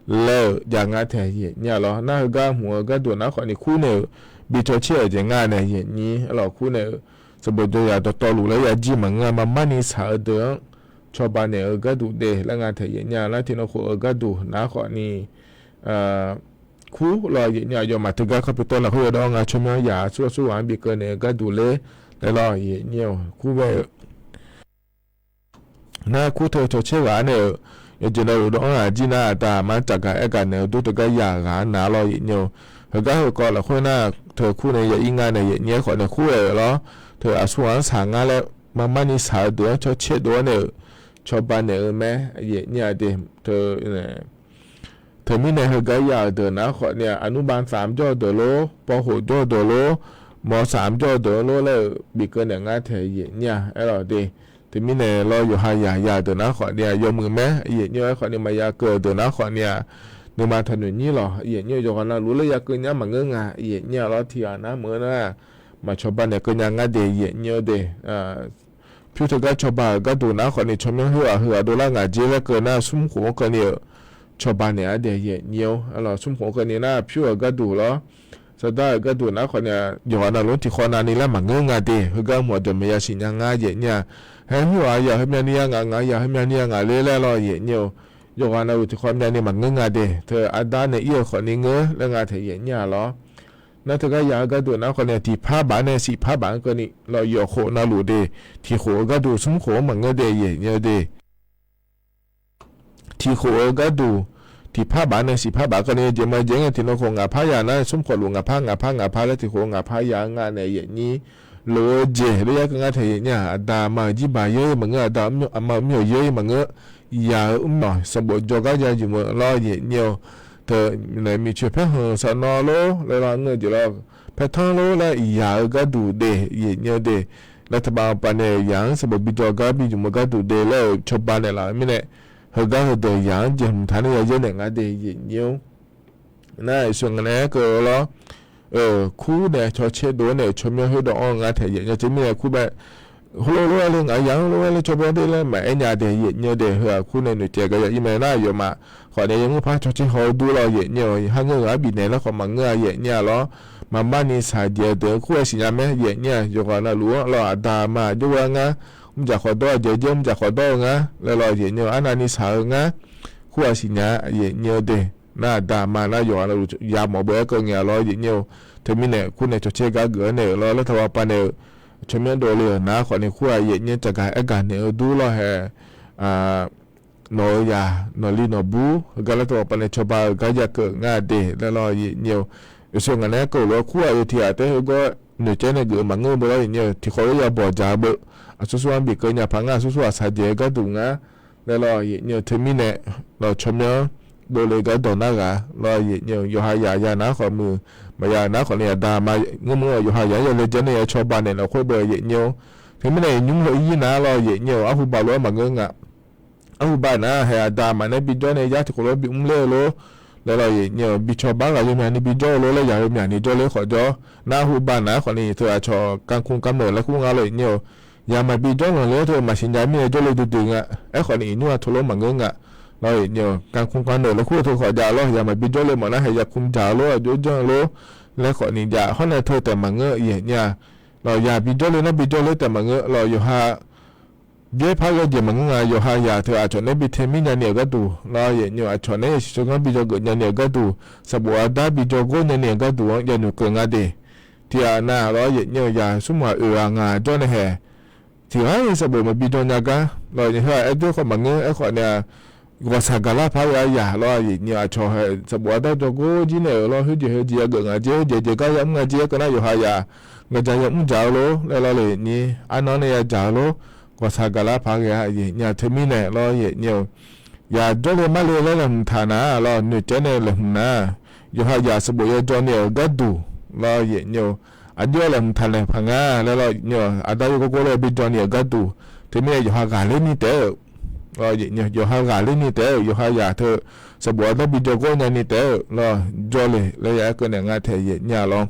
laer-euq jav nga taeq yaeq nyir-a lawr. Nar heugar hmq-eu gharduq nar khawfni kur nae-euq bi cawcaer-euq jeq nga nae yaeq nyir-a lawr. Kur nae-euq sanqbof jawr yaq dawqtawvluf laer ya jir maqngeur-a. Marmarni shaq-eu deuq-anr cawba naeq-eu gharduq de laer nga taeq yaeq nyir-a. Nar tiqnan khof-eu gharduq nar khawfni kur lawr yaeq nyir-a. Yawfmaf teugar kawrpyawtawv lafkhoer yawdawr nga tsawrmyanr yaq-a surghaq surghaq-anr bikeuv naeq-eu gharduq ler laer lawr yaeq nyir-a. Kur ghae-eu nar kur teu cawcaer ghaq-anr nae-euq yawqjeq navluf dawv-anr ghaq jir nar aqda aqma-anr tsafgaq aergaq naeq-eu dur teugar yaq ghaq-anr nar lawr yaeq nyir-eu. Heugar heukawv lafkhoer nar teu kur nae ya ir nga nae yaeq nyir-aer khawf nae kur ghae-euq lawr. Teu aqsurghaq-anr shaq ngar laer marmarni shaq-eu deuq-anr cawcaer dov-awr nae-euq cawba naeq-eu mae yaeq nyir-a de. Teumirnae heugar ya-euq deuq nar khawfni-aq, aqnmr bavsaq-anr jawr-eu deuq lor, pawv khof jawr-eu deuq lor, mawsaq-anr jawr-eu deuq lor laer-euq bikeuv naeq ngar taeq yaeq nyir-a aer lawr de. Teumirnae lawr yawqha yaq ya-euq deuq nar khawfni-aq yawmuiq mae yaeq nyir-aer khawfni maqya keuv-euq deuq nar khawfni-aq, nuima taqnoeq nyir lawq yaeq nyir-eu yawqghaq navluf laer ya keuv nyar maqngeur nga yaeq nyir-a lawr. Tiqghaq nar meuq-eu nar maqcawba naeq keuv nya ngar de yaeq nyir-eu de. Pyur teugar cawba-euq gharduq nar khawfni tsawrmyanr khoerghaq heughaq dovlar ngaq jer laer keuv nar smr khof-anr keuvni-euq cawba naeq-a de yaeq nyir-or. Smr khof-anr keuvni nar pyur-euq gharduq lawr, saqdar-euq gharduq nar khawfni-aq yawqghaq navluf-anr tiqkhawv navni laer maqngeur nga de. Heugar hmq aqdawq maqya siqnya ngar yaeq nyir-a. Haer mr-aq yaq heumyavni ya ngaq, ngaq yaq heumyavni ya ngaq ler laer lawr yaeq nyir-eu. Yawqghaq navluf tiqkhawv myavni maqngeur nga de. Teu aqda naeq ir-euq khawfni ngeur laer nga taeq yaeq nyir-a lawr. Nar teugar yaq-eu gharduq nar khawfni-aq tiqpar baf nae siqpar baf-anr keuvni lawr yawf khof navluf de. Tiqkhof-eu gharduq smr khof-anr maqngeur de yaeq nyir-eu de. Tiqkhof-eu gharduq tiqpar baf nae siqpar baf keuvni jeq ma jeq-anr ngae tiqnan khof ngaqpar ya nar smr khof luf ngaqpar ngaqpar ngaqpar laer tiqkhof-eu ngaqpar ya-eu nga nae yaeq nyir. Lof-eu jeq laer ya keuv ngar taeq yaeq nyir-aq, aqda aqma-euq jirbaq yar-ir maqngeur, aqda aqma-euq mr-euq yar-ir maqngeur. Yaq-eu mr-awq sanqbof jawrgar ya jmq-eu lawr yaeq nyir-eu. Teu nae miqcoeq paerkhanq-euq saqnawv lor laer lawr ngeur-eu jeq lawr, paertanr lor laer yaq-eu gharduq de yaeq nyir-eu de. Laer taqbav pavnae-euq yaq-anr sanqbof bijawr gar bijmq-eu gharduq de laer-euq cawba naeqlaf-euq mirnae, heugar heudeuq yaq-anr jeq hmq taq nae ya yaer naeq nga de yaeq nyir-or. Nar iqshoeq ngaq nae aer keuv-eu lawr, kur nae cawcaer dov-awr nae-euq tsawrmyanr khoerdawq-anr ngar taeq yaeq nyir-a. Teumirnae kur bae heulof lof-aer le ngaq yaq-anr lof-aer le cawba de laer maqaer nya de yaeq nyir-eu de. Heu-aq kur nae noeqcaev gar ya ir mae nar yawfmaf khawfni yamr par cawcaer haw-eu dur lawr yaeq nyir-eu. Har ngeur-euq-anr bifnaeq lar khawf maqngeur-a yaeq nyir-a lawr. Maqmarni shaqjaeq-eu deuq-anr kur ghae siqnya mae yaeq nyir-a. Yawqghaq navluf-anr lawr aqda aqma jawrgar ngar, mrjaq khawf dawr-eu jeq jaer mrjaq khawf dawr-eu ngar laer lawr yaeq nyir-eu. Arnavni shaq-eu ngar kur ghae siqnya yaeq nyir-eu de. Nar aqda aqma nar yawqghaq navluf yamawf beu-aer keuv ngae-a lawr yaeq nyir-eu. Teumirnae kur nae cawcaer gar geuf-awr nae-euq lawr laer taqbav pavnae-euq tsawrmyanr dovle-euq nar khawfni kur-aq yaeq nyir tsaqgaq aergaq naeq-eu dur lawr hae. Nawq-euq yaq nawqli nawqbur heugar laer taqbav pavnae cawba-euq gar ya keuv ngar de laer lawr yaeq nyir-eu. Iqshoeq ngaq nae aer keuv-eu lof-aer kur-aq yawf tiqghaq taef heugawr noeqcaev nae geuf-eu maqngeur-eu beu lawr yaeq nyir-eu. Tiqkhawv-aer ya bawq dzaq-eu beu aqsur sur-anr bikeuv nya paq ngar aqsur sur-aq shaqjaeq-eu gharduq ngar laer lawr yaeq nyir-eu. Teumirnae nawq tsawrmyanr dovle gar dawq narghaq lawr yaeq nyir-eu. Yawqha yaq ya nar khawf muiq, maqya nar khawfni aqda aqma ngeur mr-awq. Yawqha yaq-anr ya laejae nae ya cawba naeq lafkhoer beu yaeq nyir-or. Teumirnae nymr heu ir nar lawr yaeq nyir-eu. Arhuba lof-aer maqngeur nga. Arhuba nar hae aqda aqma nae bijawr nae yar tiqkhof lof-aer bimr ler-eu lor laer lawr yaeq nyir-eu. Bicawba ghaq yawmyaq ni bijawr-eu lor laer yaq yawmyaq ni jawrler khawf jawr. Nar arhuba nar khawfni teu aqcawq kamq kamq-euq laer kur nga lawr yaeq nyir-eu. Yaq maqbi jawr lanqler teu maqsiqnya mirnae jawrle duidui nga. Aerkhawfni iqnymr-aq tov lof maqngeur nga. Lawr, yaeq nyi-eu, kankmr kaneuq laer kur-eu teu khawf jav lawr, yaq maqbi jawrle mawf nar haeq ya kmr jaq-eu lor, aqjox janr-eu lor laer khawf ni jav. Hawr nae teu taef maqngeur, yaeq nyi-a. Lawr, yaq bi jawrle nar bi jawrle taef maqngeur. Lawr, yawqha byaer par ghae jeq maqngeur nga. Yawqha yaq teu aqcawq nae bi tae mir nyani-euq gharduq, lawr, yaeq nyi-eu, aqcawq nae yasiq tsawrganr bi jawrgeuf nyani-euq gharduq, sanqbof arda bi jawrgor nyani-euq gharduq-anr yanoeq keuv nga de. Tiqghaq nav lawr, yaeq nyi-eu, yaq smrmuiq-aq oeq-aq ngaq jawr nae haeq, tiqghaq-iq sanqbof maqbi jawr nya gar. Lawr, yaeq heu-aq aer doer khawf maqngeur. Aerkhawf nae-a, ghawqshaq gaqlar par ghae-a yaq lawr, yaeq nyi-eu, aqcawq haeq sanqbof arda jawrgor jir nae-euq lawr, khoerjeq heujeq yageuf nga jer, khoerjeq jeq gar yamr nga jer, aerkeuv nar yawqha yaq ngaeqja yamr dzaq-eu lor laer lawr, yaeq nyi, arnan nae yadzaq-eu lor. Ghawqshaq gaqlar par ghae-a, yaeq nyi-a, teumirnae lawr, yaeq nyi-eu, yaq jawrle marle laer laeqhmq taq nar lawr, noeqcaev nae laeqhmq nar, yawqha yaq sanqbof yajawr ni-euq gharduq, lawr, yaeq nyi-eu, aqjox laeqhmq taq naeq paq nga laer lawr, yaeq nyi-eu, arda yawgor gor laer bi jawr ni-euq gharduq, teumirnae yawqha ghaqler ni taef-aer-euq, lawr, yaeq nyi-eu, yawqha ghaqler ni taef-aer-euq, yawqha yaq teu sanqbof arda bi jawrgor nyani taef-aer-euq lawr, jawrle laer ya aerkeuv naeq nga taeq, yaeq nyi-a lawr.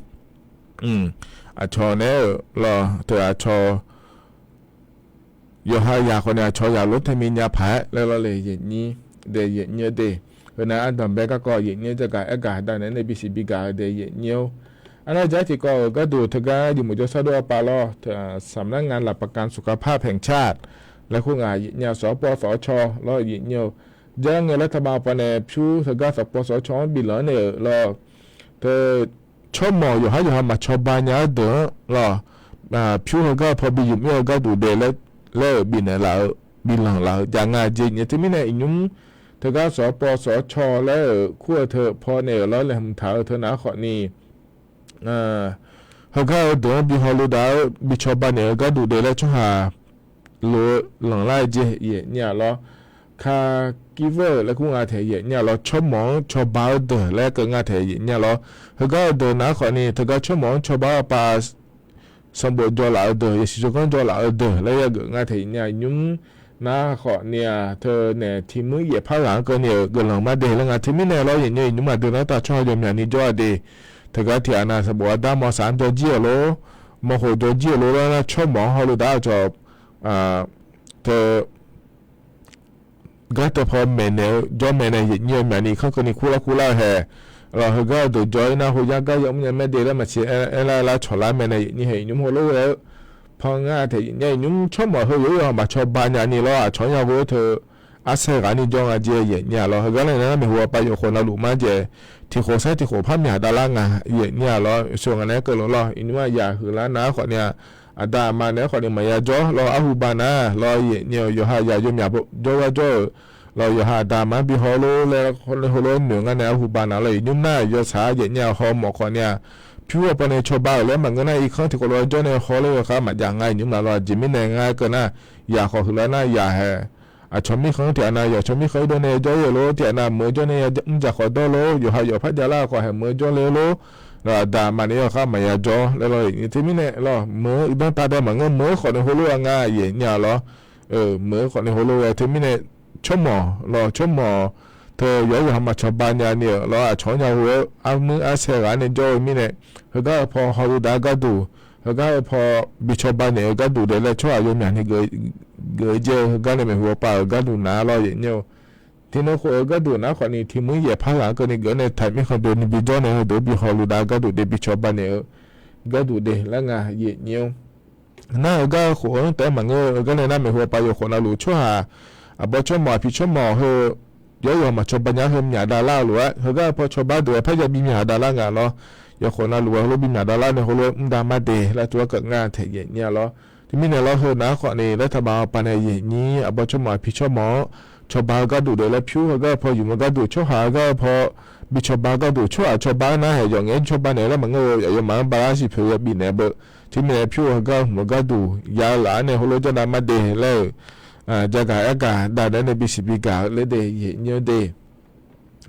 Aqcawq nae-euq lawr, teu aqcawq yawqha yaq khawf nae aqcawq yaq lof tae mi nya paq-aer laer lawr le, yaeq nyi, de, yaeq nyi-eu de. Heu nar ardanqbae garkawv yaeq nyi-eu jagaq aergaq dav naeq-aer nae bisiq bigaq-eu de, yaeq nyi-eu. Arnar ja tiqkawv-euq gharduq teugar jeqmuq jawrshar dov-a pav lawr, teu-aq, samlar nga lafpaqkan sufkar par paeqcar laer khoer ngaq, yaeq nyi-a, sawq-awr pov sawq-awr caw lawr, yaeq nyi-eu, jar ngae laer taqbav pav nae pyur teugar sawq pov sawq-awr caw-anr biflanq-anr naeq-euq lawr, teu tsawrmawq yawqhar yawqha maqcawba nya-aer deuq-anr lawr, pyur heugar-eu paw bi yuf mir-eu gharduq de laer, laer-euq bifnaeq laf-eu, biflanq laf-eu jav nga jeq nyae teumirnae iqnymr teugar sawq-awr pov sawq-awr caw laer-euq kur-eu teu paw naeq-euq lawr laeqhmq taq-eu teu nar khawf ni, heugar-eu deuq-anr bi hawluf dav-eu bi cawba naeq-eu gharduq de laer tsawrhaq lof-eu lanqlar-eu jeq yaeq nyi-a lawr. Ka kiveur-euq laer kur nga taeq yaeq nyi-a lawr, tsawrmawq-anr cawba-eu deuq laer keuv nga taeq yaeq nyi-a lawr. Heugar-eu deuq nar khawf ni teugar tsawrmawq-anr cawba-awr pav sanqbof jawr laf-eu deuq, yasiq tsawrganr jawr laf-eu deuq laer yageuf nga taeq yaeq nyi-a, iqnymr nar khawf ni-aq teu naeq tiq muir yaef par ghaq-anr keuvni-euq geuflanq mar de laer nga teumirnae lawr, yaeq nyi-eu, iqnymr maqdui nar tav tsawrhaq yawmyaq ni jawr-a de. Teugar tiq ghaq nav sanqbof arda mawrsaq-anr jawr jir-euq lor, mawrkhof jawr jir-euq lor laer nar tsawrmawq-anr hawluf dav-eu cawq, teu gar teu paw maeqnaeq-eu jawr maeqnaeq yaeq nyi-eu myaq ni kanr keuvni kurlar kurlar-eu hae. Lawr, heugar-eu deuq jawr-ir nar hoyar gar yamr nya mae de laer maqsiq aerlar lar cawq lar maeqnaeq yaeq nyi hae iqnymr hawluf ghae-eu paw ngar taeq yaeq nyi-a, iqnymr tsawrmawq heu yawqhar yawqha maqcawba nya ni lawr, aqcawq-anr ya ghoe-eu teu arsaer ghaq ni jawr nga jeq yaeq nyi-a lawr. Heugar nae nar maeqhu ghawqpav yawqkhof navluf mar jae, tiq khof sar tiq khof par myaq davlar nga yaeq nyi-a lawr, sheuq nga nae aer keuv lof lawr, iqnymr-aq yaq huiqlar nar khawf ni-aq, aqda aqma naeq-aer khawf ni maqya jawr lawr, arhu ba nar lawr yaeq nyi-eu, yawqha yaq yawmyaq jawr gar jawr-euq lawr, yawqha aqda aqma bi haw lor laer hawlof-aer noeq ngar nae arhu ba nar lawr, iqnymr nar yawtsaq yaeq nyi-a, hawmawf khawf ni-aq, pyur-eu paw nae cawba-euq laer maqngeur nar irkanr tiq khof lof-aer jawr nae hawler-eu khar maqjav nga iqnymr nar lawr, aqjeq mirnae ngar aer keuv nar, yaq khawf huiqlar nar yaq hae aqcawq mirkhanq-anr tiq ghaq nav yawqcawq mirkhanq irdov nae jawr-ir-eu lor, tiq ghaq nav meuq-eu jawr nae ya mr dzaq khawf dawr lor, yawqha yawf par javlar-eu khawf haeq meuq-eu jawr le-eu lor, lawr, aqda aqma naeq-aer yawkhar maqya jawr laer lawr, yaeq nyi teumirnae lawr, meuq-eu uqdanr tavdae maqngeur, meuq-eu khawf nae hawlof-aer ngar yaeq nyi-a lawr, meuq-eu khawf nae hawlof-aer teumirnae, tsawrmawq lawr, tsawrmawq teu yawqhar yawqha maqcawba nya ni-euq lawr, aqcawq-anr ya ghoe-eu armuir arsaer ghaq nae jawr-eu mirnae, heugar-eu paw hawluf dav-eu gharduq, heugar-eu paw bi cawba naeq-eu gharduq daef laer tsawrhaq yawmyaq ni geuf-eu jeq-eu heugar nae maeqhu ghawqpav-euq gharduq nar lawr yaeq nyi-eu. Tiqnan khof-eu gharduq nar khawf ni tiq muir yaef par ghaq-anr keuvni geuf-awr nae taq mirkhanq dov ni bi jawr nae heudeuq bi hawluf dav-eu gharduq de bi cawba naeq-eu gharduq de laer nga yaeq nyi-eu. Nar heugar-eu khof-anr taef-aer maqngeur-eu gar nae nar maeqhu ghawqpav yawqkhof navluf tsawrhaq aqbawr tsawrmawq aqpiq tsawrmawq heu yawqhar yawqha maqcawba nya heumyaq davlar-eu lof-aer heugar-eu paw cawba deuq-aer par ya bi myaq davlar nga lawr. Yawqkhof navluf-aer heulof bi myaq davlar nae heulof-aer mr da mar de laer tov-aer keuv ngar taeq yaeq nyi-a lawr. Teumirnae lawr, heu nar khawf ni laer taqbav-eu pav nae yaeq nyi aqbawr tsawrmawq aqpiq tsawrmawq-anr cawba-eu gharduq deuq laer pyur heugar-eu paw yumq-eu gharduq tsawrhaq heugar-eu paw bi cawba-eu gharduq tsawrhaq cawba-aer nar haeq yawf ngaeq-aer cawba naeq laer maqngeur-eu, aqyawfmaf-anr bala siq poeq-eu ya bifnaeq beu. Teumirnae pyur-eu heugar-eu hmq-eu gharduq ya-eu laf-anr nae heulof-aer janrdav mar de laer-euq, jagaq aergaq dav naeq-aer nae bisiq bigaq-eu laer de yaeq nyi-eu de.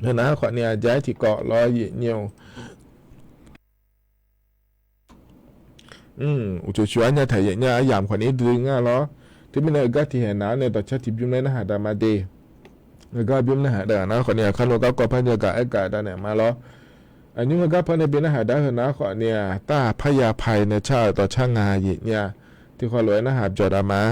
Heu nar khawf ni aqja-aer tiqkawv lawr yaeq nyi-eu. Uqcif coeq-ar nya taq yaeq nya aryamq khawf ni dui ngar lawr. Teumirnae heugar tiqhaeq nav-anr nae dawqcar tiqbymr laer narhaq dav ma de. Heugar bymr narhaq dav nar khawf ni aqkar nor garkawv par jagaq aergaq dav naeq ma lawr. Aqnymr heugar par nae bi narhaq dav heu nar khawf ni-aq, tar-aq parya paq-aer nae car-euq dawqcar nga yaeq nya. Tiqkhawf lof-aer narhaq byawq dav ma.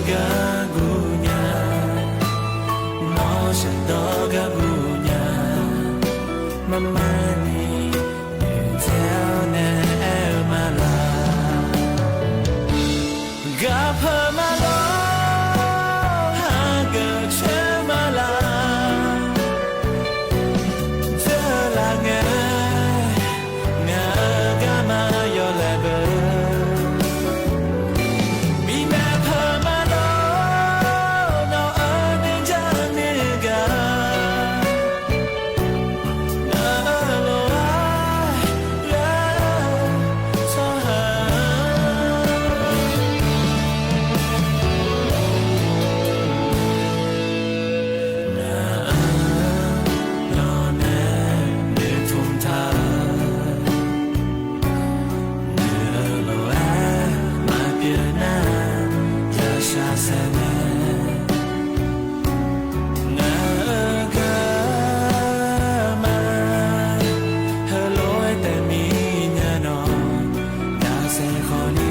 Gargur nya, nawr shaqdawr gargur nya, marmarni noeqtsaev-awr nae aer-eu ma laq. Gaqpeuq ma lor, hageuf coer ma laq. Dzeurlaf ngae, ngaq-euq garma yawlaeq beu. Bimaeq peuq ma lor, nawq-euq nuijar nuigaq. Ngaq-euq lof-aer ghae-eu tsawrhaq, ngaq-euq nawq nae noeqtmq taq-eu, ngaq-euq lof-aer maqpyeuf nar, yashaq saeq mae. Ngaq-euq garma heulof-aer taef mir-a nawq, yashaq khawf ni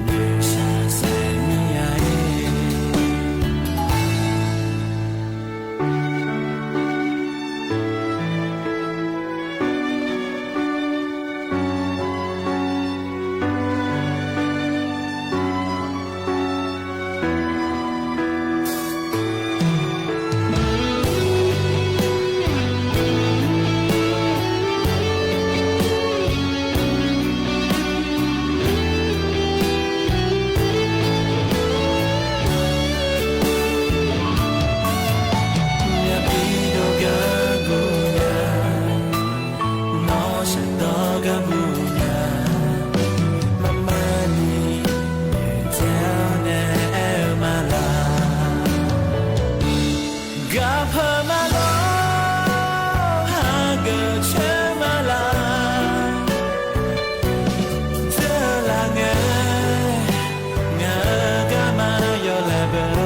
noeqshaq saeq mir-a-ir. Myavpir dov gargur nya, nawr shaqdawr gargur nya, marmarni noeqtsaev-awr nae aer-eu ma laq. Gaqpeuq ma lor, hageuf coer ma laq. Dzeurlaf ngae, ngaq-euq garma yawlaeq beu.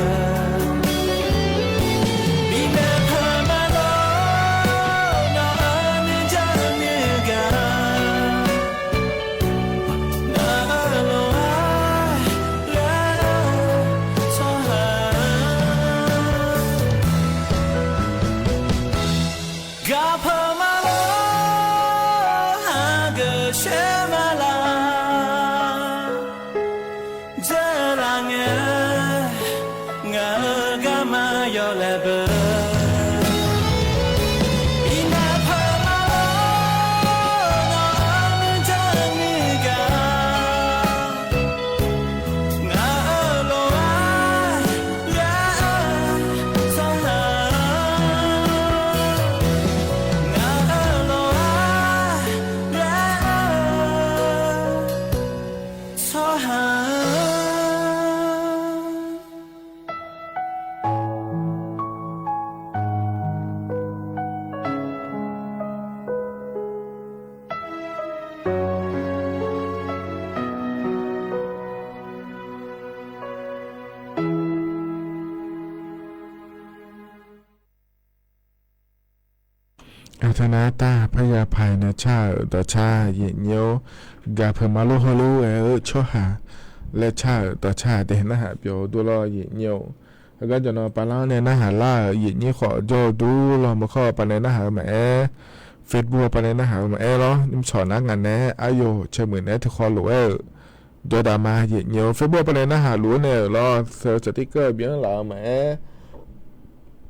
Bimaeq peuq ma lor, nawq-euq nuijar nuigaq. Ngaq-euq lof-aer ghae-eu tsawrhaq, gaqpeuq ma lor, hageuf coer ma laq. Dzeurlaf ngae, ngaq-euq garma yawlaeq beu. Iqnav peuq ma lor, nawq-euq nuijar nuigaq. Ngaq-euq lof-aer ghae-eu tsawrhaq, ngaq-euq lof-aer ghae-eu tsawrhaq. Aqteu nar tar parya paq-aer nae car-euq dawqcar yaeqnyir-or, gaqpeuq ma lor hawlor ghae-eu tsawrhaq laer car-euq dawqcar dae narhaq byov dur lawr yaeqnyir-or. Heugar jawqnan pavlar-anr nae narhaq lar-euq yaeqnyir khawf jawr-eu dur lawr meukhawr pavnae narhaq-eu maqaer, Facebook pavnae narhaq-eu maqaer lawr, nymrcawq nar ngaq naeq-aer aryawq caemuiq naeq-aer tiqkhawv lof-aer-euq jawrdaq ma yaeqnyir-or. Facebook pavnae narhaq luf-aer nae-euq lawr, seuq cawqtir keuv-eu bi-anr laf-eu maqaer,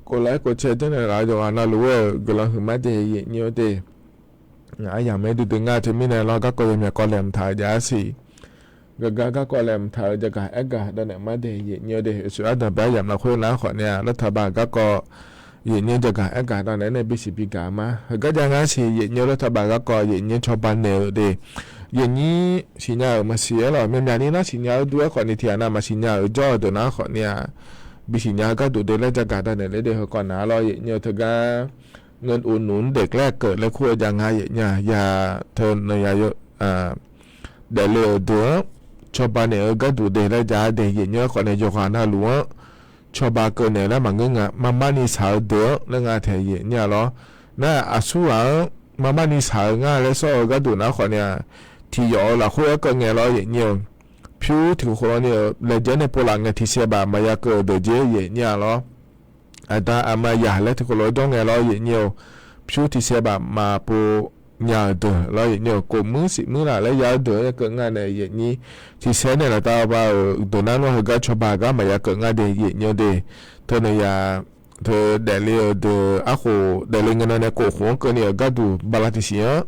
kov laf-aer kov cae janrnaeq laf-eu yawqghaq navluf-aer-euq guiqlanq huiqma dae yaeqnyir-or de. Ngaq aryamq maer duidui ngar teumirnae lawr garkawv yawmyaq kawv laeqhmq taq-eu jav-aer siq. Gaqgar garkawv laeqhmq taq-eu jagaq aergaq dawv naeq ma dae yaeqnyir-or de. Oeqsoeq ardanq bae aryamq lafkhoer nar khawf ni-a, lartaq baq garkawv yaeqnyir jagaq aergaq dawv naeq-aer nae bisiq bigaq-eu ma. Heugar jav ngar siq yaeqnyir-or, lartaq baq garkawv yaeqnyir cawba naeq-euq de. Yaeqnyir siqnya-euq maqsiq-aer lawq, myavmyavni nar siqnya-eu dur-aer khawf ni tiqghaq nav maqsiqnya-euq jawr-eu deuq nar khawf ni-a, bisiqnya-eu gharduq de laer jagaq dawv naeq ler de. Heukawv naq-a lawr yaeqnyir-eu teugar ngeur uqnuq-anr daef laer keuv laer kur-eu jav nga yaeqnyir-a. Ya teu naeq ya daefle-euq deuq-anr cawba naeq-eu gharduq de laer jav-a de. Yaeqnyir-aer khawf nae yawqghaq navluf-anr cawba keuv naeq laer maqngeur nga. Marmarni shaq-eu deuq-anr laer nga taeq yaeqnyir-a lawr. Nar aqsurghaq-anr marmarni shaq-eu ngar laer sawr-eu gharduq nar khawf ni-a, tiqyawf-eu lafkhoer aerkeuv ngae lawr yaeqnyir-eu. pyur tiq khof khof lawr ni-euq laejae nae pov laf ngae tiqsaeq baf maqya keuv-euq deuq jer yaef nyir-a lawr. Aqda aqma yaq laer tiq khof lof-aer jawr ngae lawr yaef nyir-eu, pyur tiqsaeq baf maqpov nya-euq deuq lawr yaef nyir-eu, kof muir siq muir laf laer ya-eu deuq-anr keuv nga nae yaef nyir. Tiqsaeq nae laftav ba-euq deuq nar nmr heugar cawba gar maqya keuv nga de yaef nyir-eu de. Teuneuq yaq teu daefle-eu deuq arkhof daefle ngae nan nae kof khof-anr keuvni-euq gharduq bala tiqsiq-anr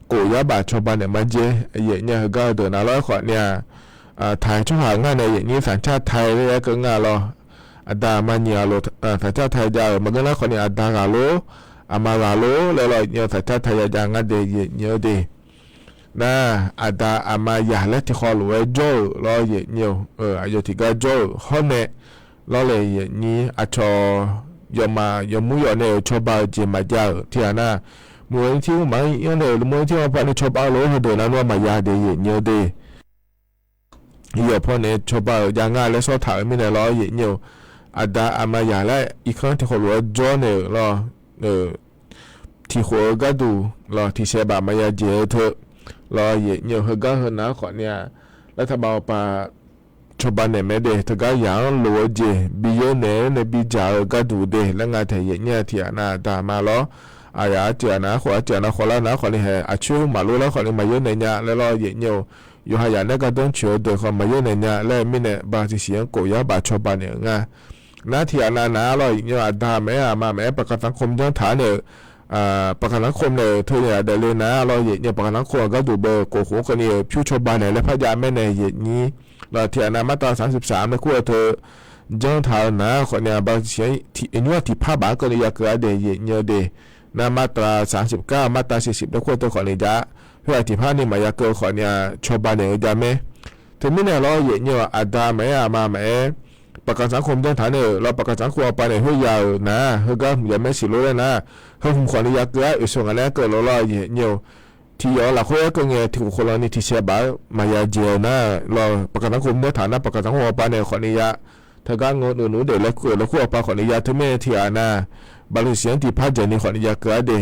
kof yar baf cawba naeq ma jer yaef nyir-a heugar-eu deuq nar lawr aerkhawf ni-aq, taiq tsawrhaq ngar nae yaef nyir สัญชาติไทย laer aer keuv nga lawr. Aqda aqma nyiq ghaq lof สัญชาติไทย jav-euq maqngeur nar khawf ni aqda ghaq lor, aqma ghaq lor laer lawr yaef nyir-eu สัญชาติไทย ya jav ngar de yaef nyir-eu de. Nar, aqda aqma yaq laer tiq khawf lof-aer jawr-euq lawr yaef nyir-eu, aqyawf tiqgar jawr-euq hawr nae lawr le yaef nyir aqcawq yawfmaf yawmur yawf nae-euq cawba-eu jeq maqjav-euq tiq ghaq nar, muiq-eu tir mr maq-anr yanr nae-euq muiq-eu tir-anr pavni cawba lof-aer heudeuq nar nmr maqya de yaef nyir-eu de. Yawf paw nae cawba-euq jav nga laer sawr taq-euq mirnae lawr yaef nyir-eu, aqda aqma yaq laer irkanr tiq khawf lof-aer jawr nae-euq lawr, tiq khof-eu gharduq lawr tiqsaeq baf maqya jeq-eu teu lawr yaef nyir-eu heugar heunar khawf ni-aq, laer taqbav-awr pav cawba naeq mae de. Teugar yaq-anr loq-eu jeq bi yeur naeq-aer nae bi dzaq-eu gharduq de laer nga taeq yaef nyir-a tiq ghaq nar aqda aqma lawr. Aqyawf arciv aqnav khof arciv aqnav khawf lar nar khawf ni hae aqcoer maqlor lar khawf ni maqyeur naeq nya laer lawr yaef nyir-eu, yawqha yaq nae gardanr coeq-eu deuq khawf maqyeur naeq nya laer mirnae bala tiqsiq-anr kof yar baf cawba naeq-eu nga. Nar tiq ghaq nav nar lawr yaef nyir-eu aqda maqaer aqma maqaer ประกันสังคม janr taq-ar nae-euq, ประกันสังคม nae-euq teu yaq daefle nar lawr yaef nyir-eu ประกันสังคม gharduq beu kof khof-anr keuvni-euq pyur cawba naeq laer parjav mae nae yaef nyir. Lawr tiq ghaq nav มาตราสามสิบสาม nae kur-eu teu janr taq-eu nar khawf ni-aq bala tiqsiq-anr nymr-aq tiqpar baf-anr keuvni ya keuv-ar de yaef nyir-eu de. Nar มาตราสามสิบเก้า มาตราสี่สิบ nae kur-eu teu khawf ni jav-ar. Khoer-aq tiqpar ni maqya keuv khawf ni-aq cawba naeq-eu jav mae. Teumirnae lawr yaef nyir-eu aqda maqaer aqma maqaer ประกันสังคม janr taq nae-euq lawr ประกันสังคม awr pav naeq khoer ya-euq nar heugar hmq ya mae siq lor laer nar, heu hmq khawf ni ya keuv-ar oeqseuq ngaq nae-aer keuv lof lawr yaef nyir-eu. Tiq yawf-eu lafkhoer aer keuv ngae tiq khof khof lan ni tiqsaeq baf-aer maqya jeq-eu nar lawr ประกันสังคม janr taq nar ประกันสังคม awr pav naeq khawf ni ya. Teugar ngeur-eu nmr daef laer keuv laer kur-awr pav khawf ni ya teumirnae tiq ghaq nar, bala tiqsiq-anr tiqpar dzaeq ni khawf ni ya keuv-ar de.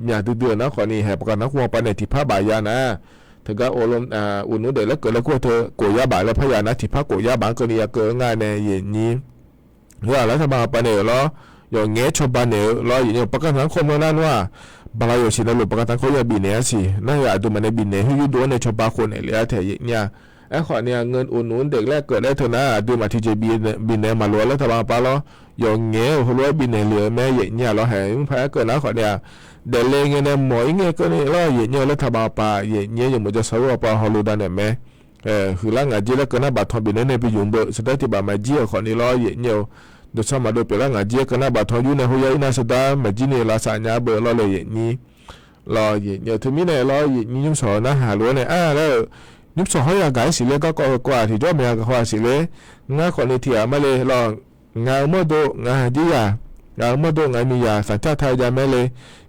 Myaq duidui-euq nar khawf ni hae ประกันสังคม awr pav naeq tiqpar baf ya nar, teugar o, uqnmr daef laer keuv laer kur-eu teu kof yar baf laer parya nar tiqpar kof yar baf-anr keuvni ya keuv-eu nga nae yaef nyir. Heu-aq laer taqbav-awr pav naeq-euq lawr, yawf ngaeq-aer cawba naeq-eu lawr yaef nyir-eu ประกันสังคม nar nar-aq, bala yawf siq navluf ประกันสังคม ya bifnaeq-ar siq nar-eu aqduimaf nae bifnaeq khoer yurdov-anr nae cawba khof naeq lef-ar taeq yaef nyir-a. Aerkhawf ni-aq ngeur-eu uqnmr daef laer keuv laer teu nar aqduimaf tiqjeq bifnaeq maqloq-a laer taqbav-awr pav lawr, yawf ngaeq-aer-euq heulof-aer bifnaeq lef-eu mae yaef nyir-a lawr hae mr paq-aer keuv nar khawf ni-aq, daefle ngae nae mawq-ir ngae keuvni lawr yaef nyir-eu laer taqbav-awr pav yaef nyir-aer yawmuiq jawrshar-eu awr pav hawluf dav naeq mae. Huiqlar ngaq jir laer keuv nar baftanq bifnaeq nae bi yumq beu saqdar tiq baf maqjir-euq khawf ni lawr yaef nyir-eu, dawqtawr maqdov pyeuflar ngaq jir-aer keuv nar baftanq yur nae hoya ir nar saqdar maqjir ni lavsav nya beu lawr le yaef nyir. Lawr yaef nyir-eu teumirnae lawr yaef nyir nymrshawq narhaq lof-aer nae ar laer-eu, nymrshawq hawr yagaq-aer siqler garkawv heu kawv-aq tiqjawr maeq-a gaq haw-aq siqler, ngar khawf ni tiq ghaq ma le lawr, ngaq-euq mawrdo ngaq-euq haqjir yaq, ngaq-euq mawrdo ngaq-euq miqyaq สัญชาติไทย jav mae le,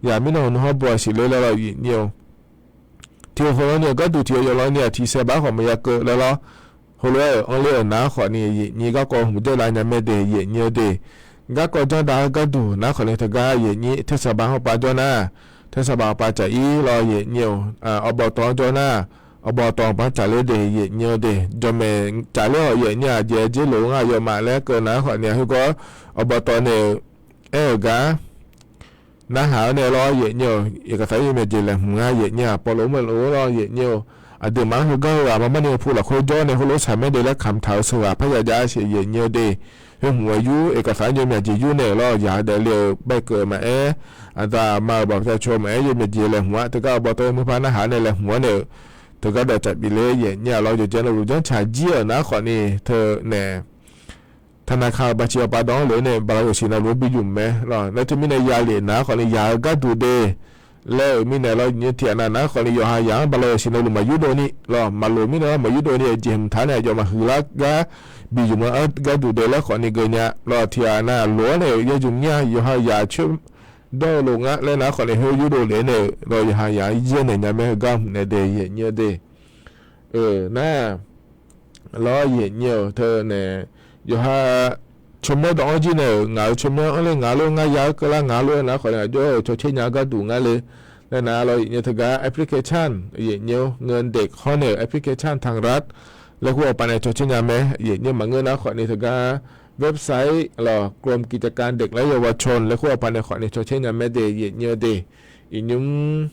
yaq mirnan hawq nui hawr bo-aq siqler laer lawr yaef nyir-eu. Tiq khof khof lan ni-euq gharduq tiq yawf yawf lan ni-aq tiqsaeq baf khawf maqya keuv laer lawr, heulof-aer-euq anrler-euq nar khawf ni yaef nyir garkawv hmq jaer lav nya mae de yaef nyir-eu de. Garkawv janr dav-eu gharduq nar khawf ni teugar yaef nyir tersaq baf-anr pav jawr nar, tersaq baf pav caf-ir lawr yaef nyir-eu, awqbawq tawq-anr jawr nar, awqbawq tawq baf caf ler de yaef nyir-eu de. Jawqmaeq caf ler-awq yaef nyir-aq jeq-aer jer lof-eu ngar yawmaf laer keuv nar khawf ni-aq khoergawr, awqbawq tawq naeq-eu aer-euq gar narhaq-awr nae lawr yaef nyir-eu, iqkaqsaq yawmyaq jeq laeqhmq ngar yaef nyir-aq pawlof mr-eu lof-aer lawr yaef nyir-eu, aqduimaf-anr heugar heughaq marmar ni-eu pu lafkhoer jawr nae heulof saqmaer de laer kamq taq-eu sheuqghaq parya jav-a siq yaef nyir-eu de. Khoer hmq-aer yur iqkaqsaq-anr yawmyaq jeq yur naeq lawr yaq daefle-eu bae keuv maqaer, aqda aqma-euq baqpya caw maqaer yawmyaq jeq laeqhmq-a teugar awqbawq tawq-eu murpar narhaq-awr nae laeqhmq-awr nae-eu, teugar dawqcaf bif ler yaef nyir-a lawr yawqjeq navluf janrcaq jir-euq nar khawf ni teu naeq ธนาคาร baqciq awqpav dawq-anr lof-aer nae baqlav yawqsiq navluf-anr bi yumq mae lawr. Nar teumirnae ya lef nar khawf ni yaq-eu gharduq de laer-euq mirnae lawr yaef nyir-eu tiq ghaq nav nar khawf ni yawqha yaq-anr baqlav yawqsiq navluf maqyurdov ni lawr, maqloq mirnae lawr maqyurdov ni-eu jeq hmq taq nae aqyawfmaf huiqlar gar bi yumq-eu gharduq de laer khawf ni geunya lawr tiq ghaq nav lof-aer nae-euq ya yumq nyir-a yawqha yaq coer dawr-eu lof ngar laer nar khawf ni khoer yurdov lef-aer nae-euq lawr yawqha yaq-anr yaer naeq nya mae heugar hmq nae de yaef nyir-eu de. Nar lawr yaef nyir-euq teu nae, yawqha tsawrmyanr dawq-anr jir nae-euq ngaq-euq tsawrmyanr-anr le ngaq lof ngar ya-aer keuvlar ngaq lof-aer nar khawf ni aqjox-euq cawtser nya-eu gharduq ngar le laer nar lawr yaef nyir-eu teugar application yaef nyir-eu เงินเด็ก hawr nae-euq application ไทยรัฐ laer khoer aqpaq nae cawtser nya mae. Yaeqnyi maqngeur nar khawfni teugar website lawq กรมกิจการเด็กและเยาวชน laer khoer aqpaq nae khawfni cawtser nya mae de yaeqnyi-eu de. Iqnymr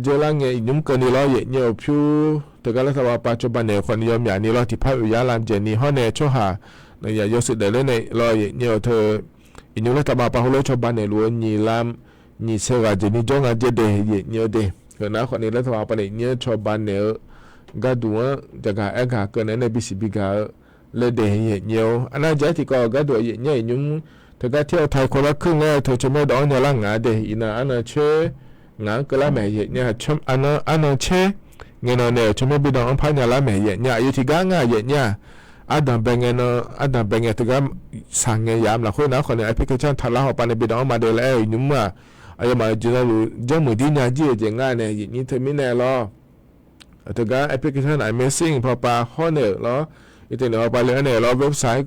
jeurlar ngae iqnymr keuvni lawr yaeqnyi-euq pyur teugar laer taqbaq pav cawba naeq-euq khawfni yawmyaq ni lawr tiqpar oeq yar lamjaeq ni hawr nae tsawrhaq naqyaq yawshuif daefler nae lawr yaeqnyi-eu teu iqnymr laer taqbaq pav heulof cawba naeqluf-eu nyiq lam nyiq sae ghaq jeq ni jawr nga jaer de yaeqnyi-eu de. Heunar khawfni laer taqbaq pav naeq iqnymr cawba naeq-eu gharduq-anr jaqgaq aergaq keuv naeq-aer nae bisiq bigaq-eu laer de yaeqnyi-eu. Arnar jav-aer tiqkawv gharduq yaeqnyi-a iqnymr teugar เที่ยวไทยคนละครึ่ง laer-eu teu tsawrmyanr dawv-anr nyalar ngaq de. Iqnan arnan caer ngaq-anr keuvlar maeq yaeqnyi-a. Arnan caer ngaenan nae-euq tsawrmyanr bidan-anr par nyalar maeq yaeqnyi-a. Aqyuif tiqgar ngar yaeqnyi-a. Ardanq bae ngae nan ardanq bae ngae teugar shaq ngae yamq lafkhoer nar khawfni application taqlar hawpaq nae bidan-anr maqde laer aer-eu iqnymr-aq, aqyawfmaf-euq jeq navluf janrmuiq dir nya jir-eu jeq ngar nae yaeqnyi teumirnae lawr. Teugar application amazing pawpav hawr naeq-euq lawr, irtaeq naeq pawpav le-anr naeq-euq lawr website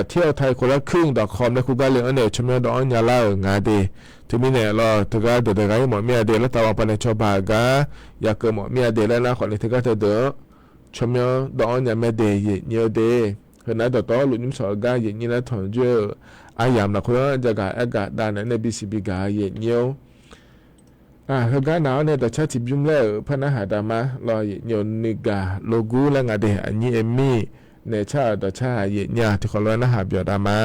เที่ยวไทยคนละครึ่ง dot com nae khoergar le-anr nae-euq tsawrmyanr dawv-anr nyalar-euq ngaq de. Teumirnae lawr teugar deuq deuq ghaq-ir mawf mir-a de laer taqbaq pav naeq cawba-euq gar yakeuv mawf mir-a de laer nar khawfni teugar teudeuq-anr tsawrmyanr dawv-anr nya mae de yaeqnyi-eu de. Heunar dawqtawvluf nymr shawq-eu gar yaeqnyi laer tanqjoer-eu aryamq lafkhoer-anr jaqgaq aergaq dav naeq-aer nae bisiq bigaq yaeqnyi-or. Heugar naq-awr nae dawqcar tiqbymr laer-euq par narhaq dav ma lawr yaeqnyi-eu nuigaq logur laer nga de aqnyir aermir naeq car-euq dawqcar-aq yaeqnyi-a tiqkhawf lof-aer narhaq byawq dav ma.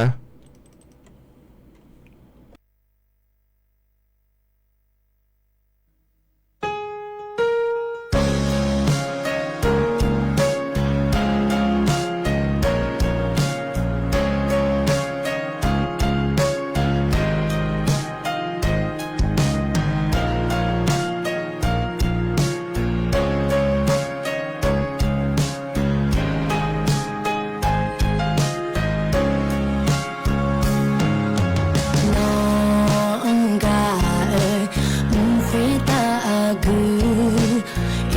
Nawq-anr gaq-euq mq khoertav aqgeu,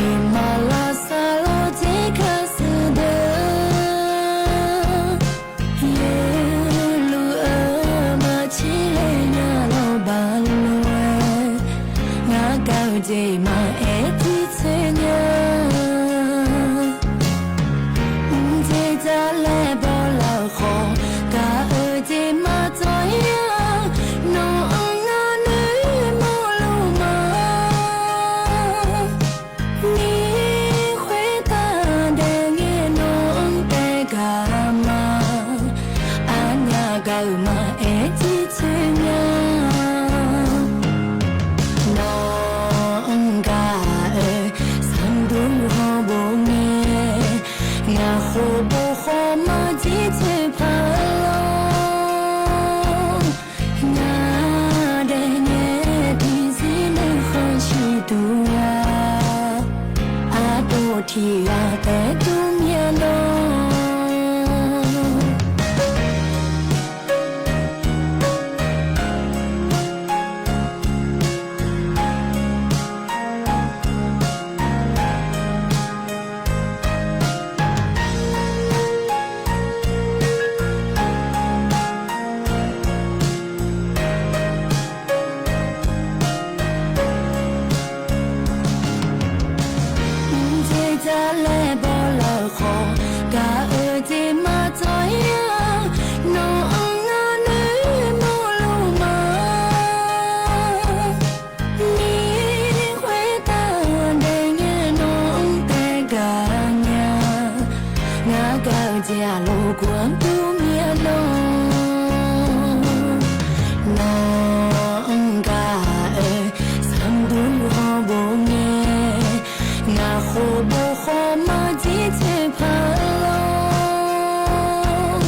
iqmalavsar lawr dzer kar sheuqdeuq, yaerluf-eu maqtser laer nya lawr baq lof-aer, ngar gaq-eu jeq maqaer tirtsoer nya. Mqdzer dzar laer bawlar-euq khawf, gaq-eu jeq maqdzawr-ir-a. Nawq-anr ngar noeqmawr luf ma. Ni khoertav daef ngae nawq-anr taef gaq ma. Aqnyaf gaq-euq maqaer tirtsoer nya. Nawq-anr gaq-euq sanqdur hawr bof ngae, ngaq khof bof khawf maqjir tsoeq paq-eu lawr. Ngaq daef ngae tiqzir nuikhanr siqduq-a, aqdov tiq ghaq taef dur myav lawr. Mqdzer dzar laer bawlar-euq khawf, gaq-eu jeq maqdzawr-ir-a. Nawq-anr ngar noeqmawr luf ma. Ni khoertav daef ngae nawq-anr taef gaq nya. Ngar gaq-eu jeq-aq lawqguq-anr dur myav lawr. Nawq-anr gaq-euq sanqdur hawr bof ngae, ngaq khof bof khawf maqjir tsoeq paq-eu lawr.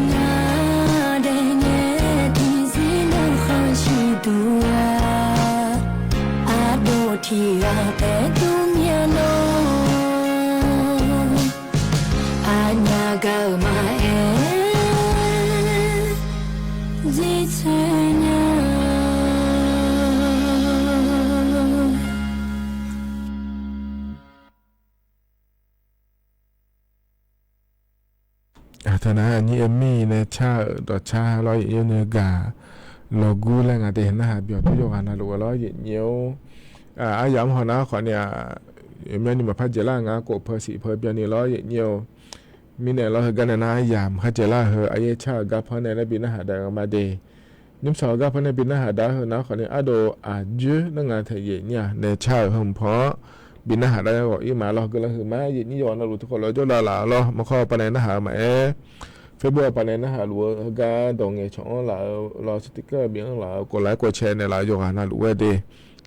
Ngaq daef ngae tiqzir nuikhanr siqduq-a, aqdov tiq ghaq taef dur myav lawr. Aqnyaf gaq-euq maqaer jir tsoeq nya. Aqtaqnar aqnyir aermir nae car-euq dawqcar lawr yaeqnyi-or nuigaq lawrgur laer nga de narhaq byawq pyur yawqghaq navluf-eu lawr yaeqnyi-or. Aryamq hawnar khawfni-aq, Myanrni maqpar dzaeqlar-eu nga, kof peuq siq peuq byanni lawr yaeqnyir-eu mirnae lawr, heugar nae nar yamq khar dzaeqlar-eu heu aqyaer car-euq gar panr nae laer bi narhaq daef-eu ma de. Nymrshawq-eu gar panr nae bi narhaq daef-eu heu nar khawf ni ardov aqjoer nar nga taeq yaeqnyir-aq nae car-euq heu mq paw-anr bi narhaq daef-eu ghawq-ir ma lawr. Guiqlanq huiqma yaeqnyir yawqghaq navluf tiqkawv lof-aer jawrdav laf-eu lawr. Maqkawr paq nae narhaq-eu maqaer, Facebook-a paq nae narhaq luf-eu heugar dawq ngaeqcawq-anr laf-eu lawr, sticker bi-anr laf-eu kawv laer kawv cae naeqlaf-eu yawqghaq navluf-aer de.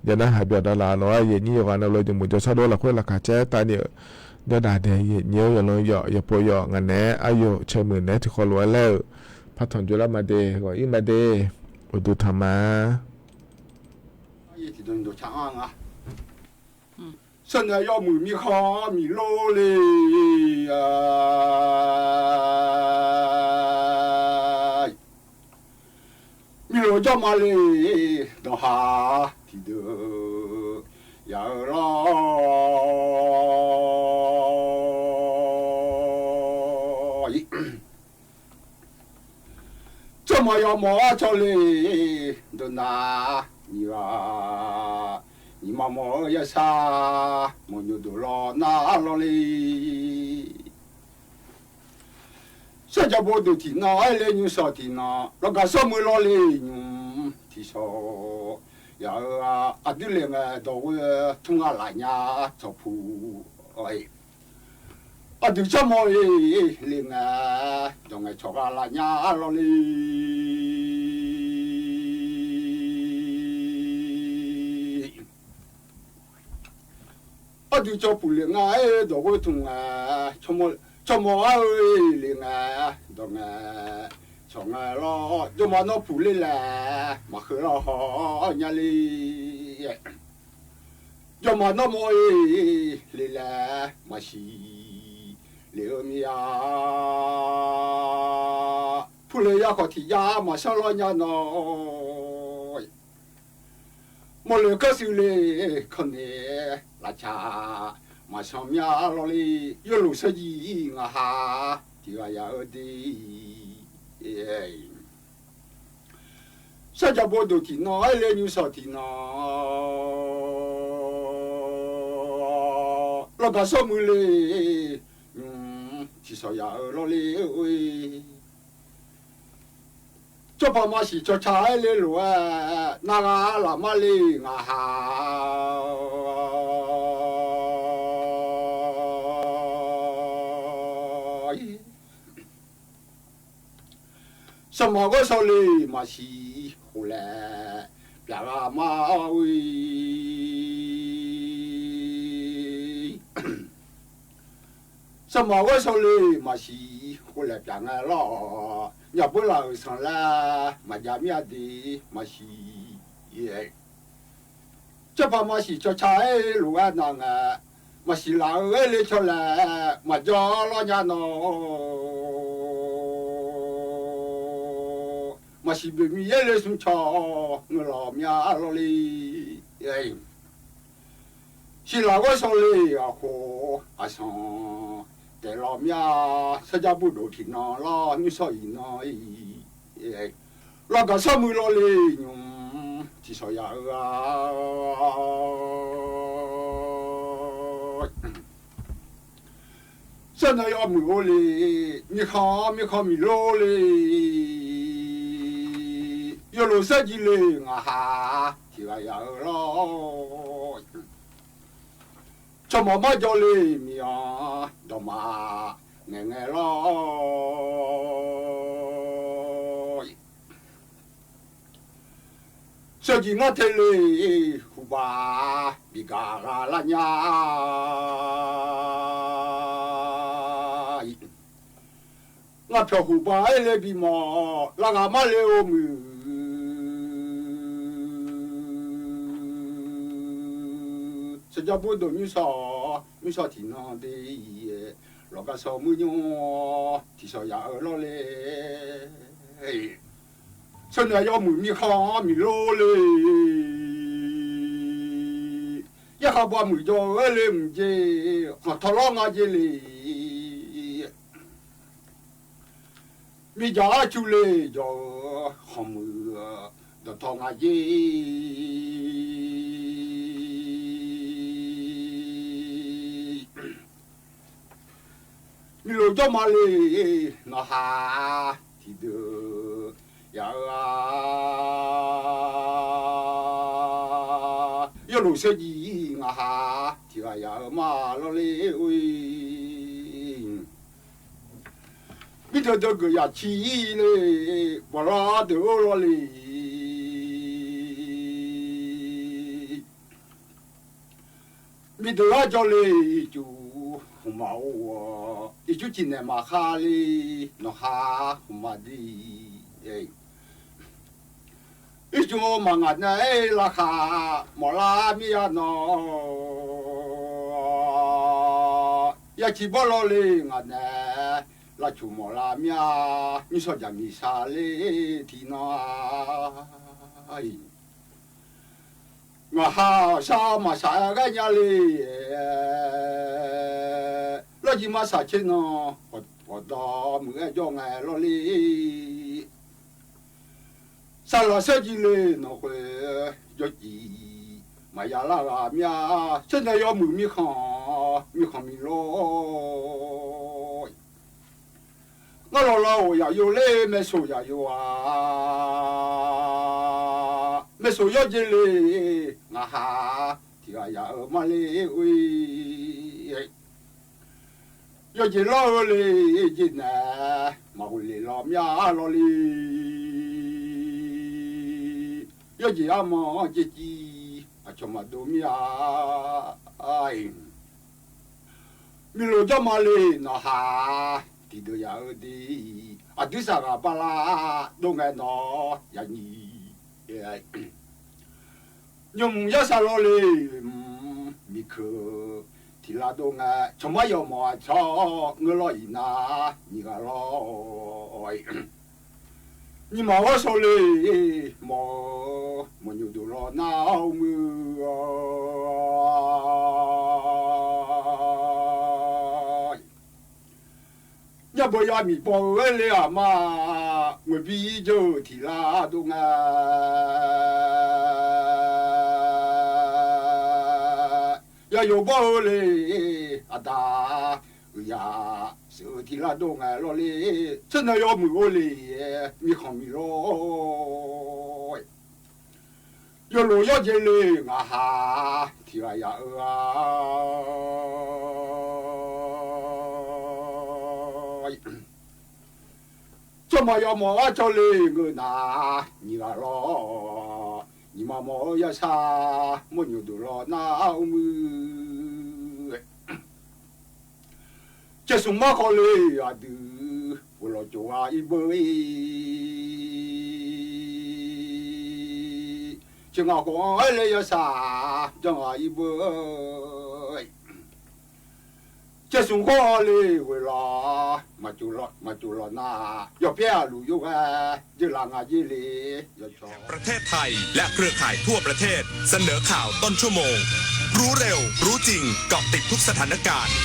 Yawqnan haq byawq dav laf-eu lof-aer yaeqnyir yawqghaq navluf-eu jeq muiq jawr shardob lafkhoer laqkhaq caer tavni-euq jawrdav dae yaeqnyir-eu yawqnan yawq yawqpov yawq ngaq naeq-aer aryawq cae muiq naeq-aer tiqkawv lof-aer laer-euq par tanqjoe lar ma de, ghawq-ir ma de. Uqduq tanqma. Sharnoeq yawmuiq mirkhanq-anr miqlor le-a, mirlof jawrma le, danqha tiqdeuq yaq-eu lawr-ir. Tsawrmawq yawmawq-awr cawle, deuqnav nyiq ghaq, nyiq mawq mawq-eu yasar, mawqnymq dof lawr nar lawr le. Sarjaq bo deuq tiqnan aer le nymrshawq tiqnan, lawqgaq sawr muiq lawr le nymr tiqshawq yaq-eu, aqdui le ngae dawq ghoe tmr nga laf nya tsawq puq-a. Aqdui tsawrmawq-e le ngae, dawq ngae tsawq gha laf nya lawr le. Aqdui tsawq puq le ngae, dawq ghoe tmq ngae, tsawrmawq-ar-eu le ngae, dawq ngae tsawq ngae lawr, jawrma nawr puq le laer maqkheu lawr haw nya le. Jawrma nawr mawr-e le laer maqsiq le-eu mir-a. Puq le ya khawf tiq jav maqsanr lawr nya nawr, mawrle kar shuif le kanr nae lafcaq maqsanr mya lawr le. Yawlof sarjiq ngaq ha tiq ghaq yaq-eu de. Sarjaq bo deuq tiqnan aer le nymrshawq tiqnan, lawqgaq sawr muiq le nymr tiqshawq yaq-eu lawr le-or-e. Tsawrpaq maqsiq cawqcaq aer le lof-aer, narghaq laf mar le ngaq ha-ir. Sawrmawq ghoer sawr le maqsiq khof laer pyaq gha mar-or-e. Sawrmawq ghoer sawr le maqsiq khof laer pyaq ngae lawr, nyabeur laf-euq sanq laer maqjav mir-a de maqsiq. Tsawrpaq maqsiq cawqcaq aer lof-aer nar ngae, maqsiq laf-eu aer le cawq laer maqjawr lawr nya nawr, maqsiq boeqmiq yaer le smr cawq ngeur lawq mya lawr le. Siqlaq ghoer sawr le aqkhof aqsanq taef lawq mya. Sarjaq bo deuq tiqnan lawr nymrshawq iqnan-ir. Lawqgaq sawr muiq lawr le nymr tiqshawq yaq-eu-a. Sarnoeq yawmuiq-or le, mirkhanq mirkhanq miqlor le, yawlof sarjiq le ngaq ha tiq ghaq yaq-eu lawr. Tsawrmawq marjawr le miq-anr dawqma ngaeq ngae lawr. Sarjiq ngar te le huqbaq bigaq gha lar nya. Ngar pyawq huqbaq aer le bimawf lar ghaq mar le-eu muiq. Sarjaq bo deuq nymrshawq nymrshawq tiqnan de, lawqgaq sawr muiq nymr tiqshawq yaq-eu lawr le. Sarnoeq yawmuiq mirkhanq-anr miqlor le, yarkhaq bav muiq jawr-eu aer le mqjeq khanqtawq lawr nga jeq le. Mirjaq arcu le jawr-eu khanqmuiq dawqtawq nga jeq. Miqloq jawrma le, nawqha tiqdeuq yaf-eu-a. Yawlof saerjiq ngaqha tiqghaq yaf-eu ma lawrler-or. Mirdeuq deuq geuf yaf ci-ir le, bawqlar deuq-or lawrle. Miqdeuq-ar jawrle, ircuf khmqmaq or-awq. Ircuf ciqnaeq maqkhar le, nawqha khmqmaq de-ir. Ircuf maqngaq nae-aer laqkhaq mawflar mir-a nawq. Yaciq bawrlawr le ngaq nae, lavcoq mawflar mir-a. Nymrshawr jaqmiq saqler tiqnan-a. Ngaqha-awq shar maqsaq-aer ghaer nya le. Lawrjiq ma saq caer nan, ghawqdawq muiq-aer jawr ngae lawrler. Saqlaq saerjiq le nawq khoeq, yawciq maqya lar ghaq mir-a. Saernaeq yawmuiq mirkhanq, mirkhanq miq lor. Ngar lawqlawq-awq yaqyo ler, maeqsoq yaqyo-a. Maeqsoq yawjeq le, ngaqha tiqghaq yaf-eu ma ler-or. Yawjeq lawr-eu le, jeq nae maqghoeq lef lawq mir-a lawrle. Yawjeq armanr-anr jeq civ aqcawq maqdov mir-a. Miqloq jawrma le, nawqha tiqdeuq yaf-eu de-ir. Aqduir saqghaq barlar dov ngae nawq yaqnyiq. Nymq yawrsaq lawr le, miqkeuq tiqlar dov ngae, tsawrmar yawmawf-a tsawr ngeur lawr iqnar nyiq ghaq lawr. Nyiq maf ghanr shawr le, mawf-eu mawqnymq duq lawr nar-awr muir-a. Nyabeu yamiq paw-eu aer le aqma, ngoeqbir jawr-eu tiqlar dov ngae, yaqyoq bawr-eu le, aqda uiqyaq sheuq-eu tiqlar dov ngae lawrle. Tseurnaeq yawmuiq-or le, mirkhanq miq lor. Yawlof yawjeq le, ngaqha tiqghaq yaf-eu-a. Tsawrmaf yawmawf-ar cawle ngeur nar, nyiq ghaq lawr. Nyiq maf mawf-eu yashar, mawrnymq duq lawr nar-awr muir. Caersmq mar khawf le, aqdui ghoeqlawq cof ghaq ir beu-ir. Caer ngaq khawf-anr aer le yashaq janr ghaq ir beu. Caersmq khawf le ghoeqlawq maqcof lawq nar, yawpyaer aqluf yov ghae jeurlaf nga jer le. ประเทศไทยและเครือข่ายทั่วประเทศ เสนอข่าวต้นชั่วโมง รู้เร็ว รู้จริง เกาะติดทุกสถานการณ์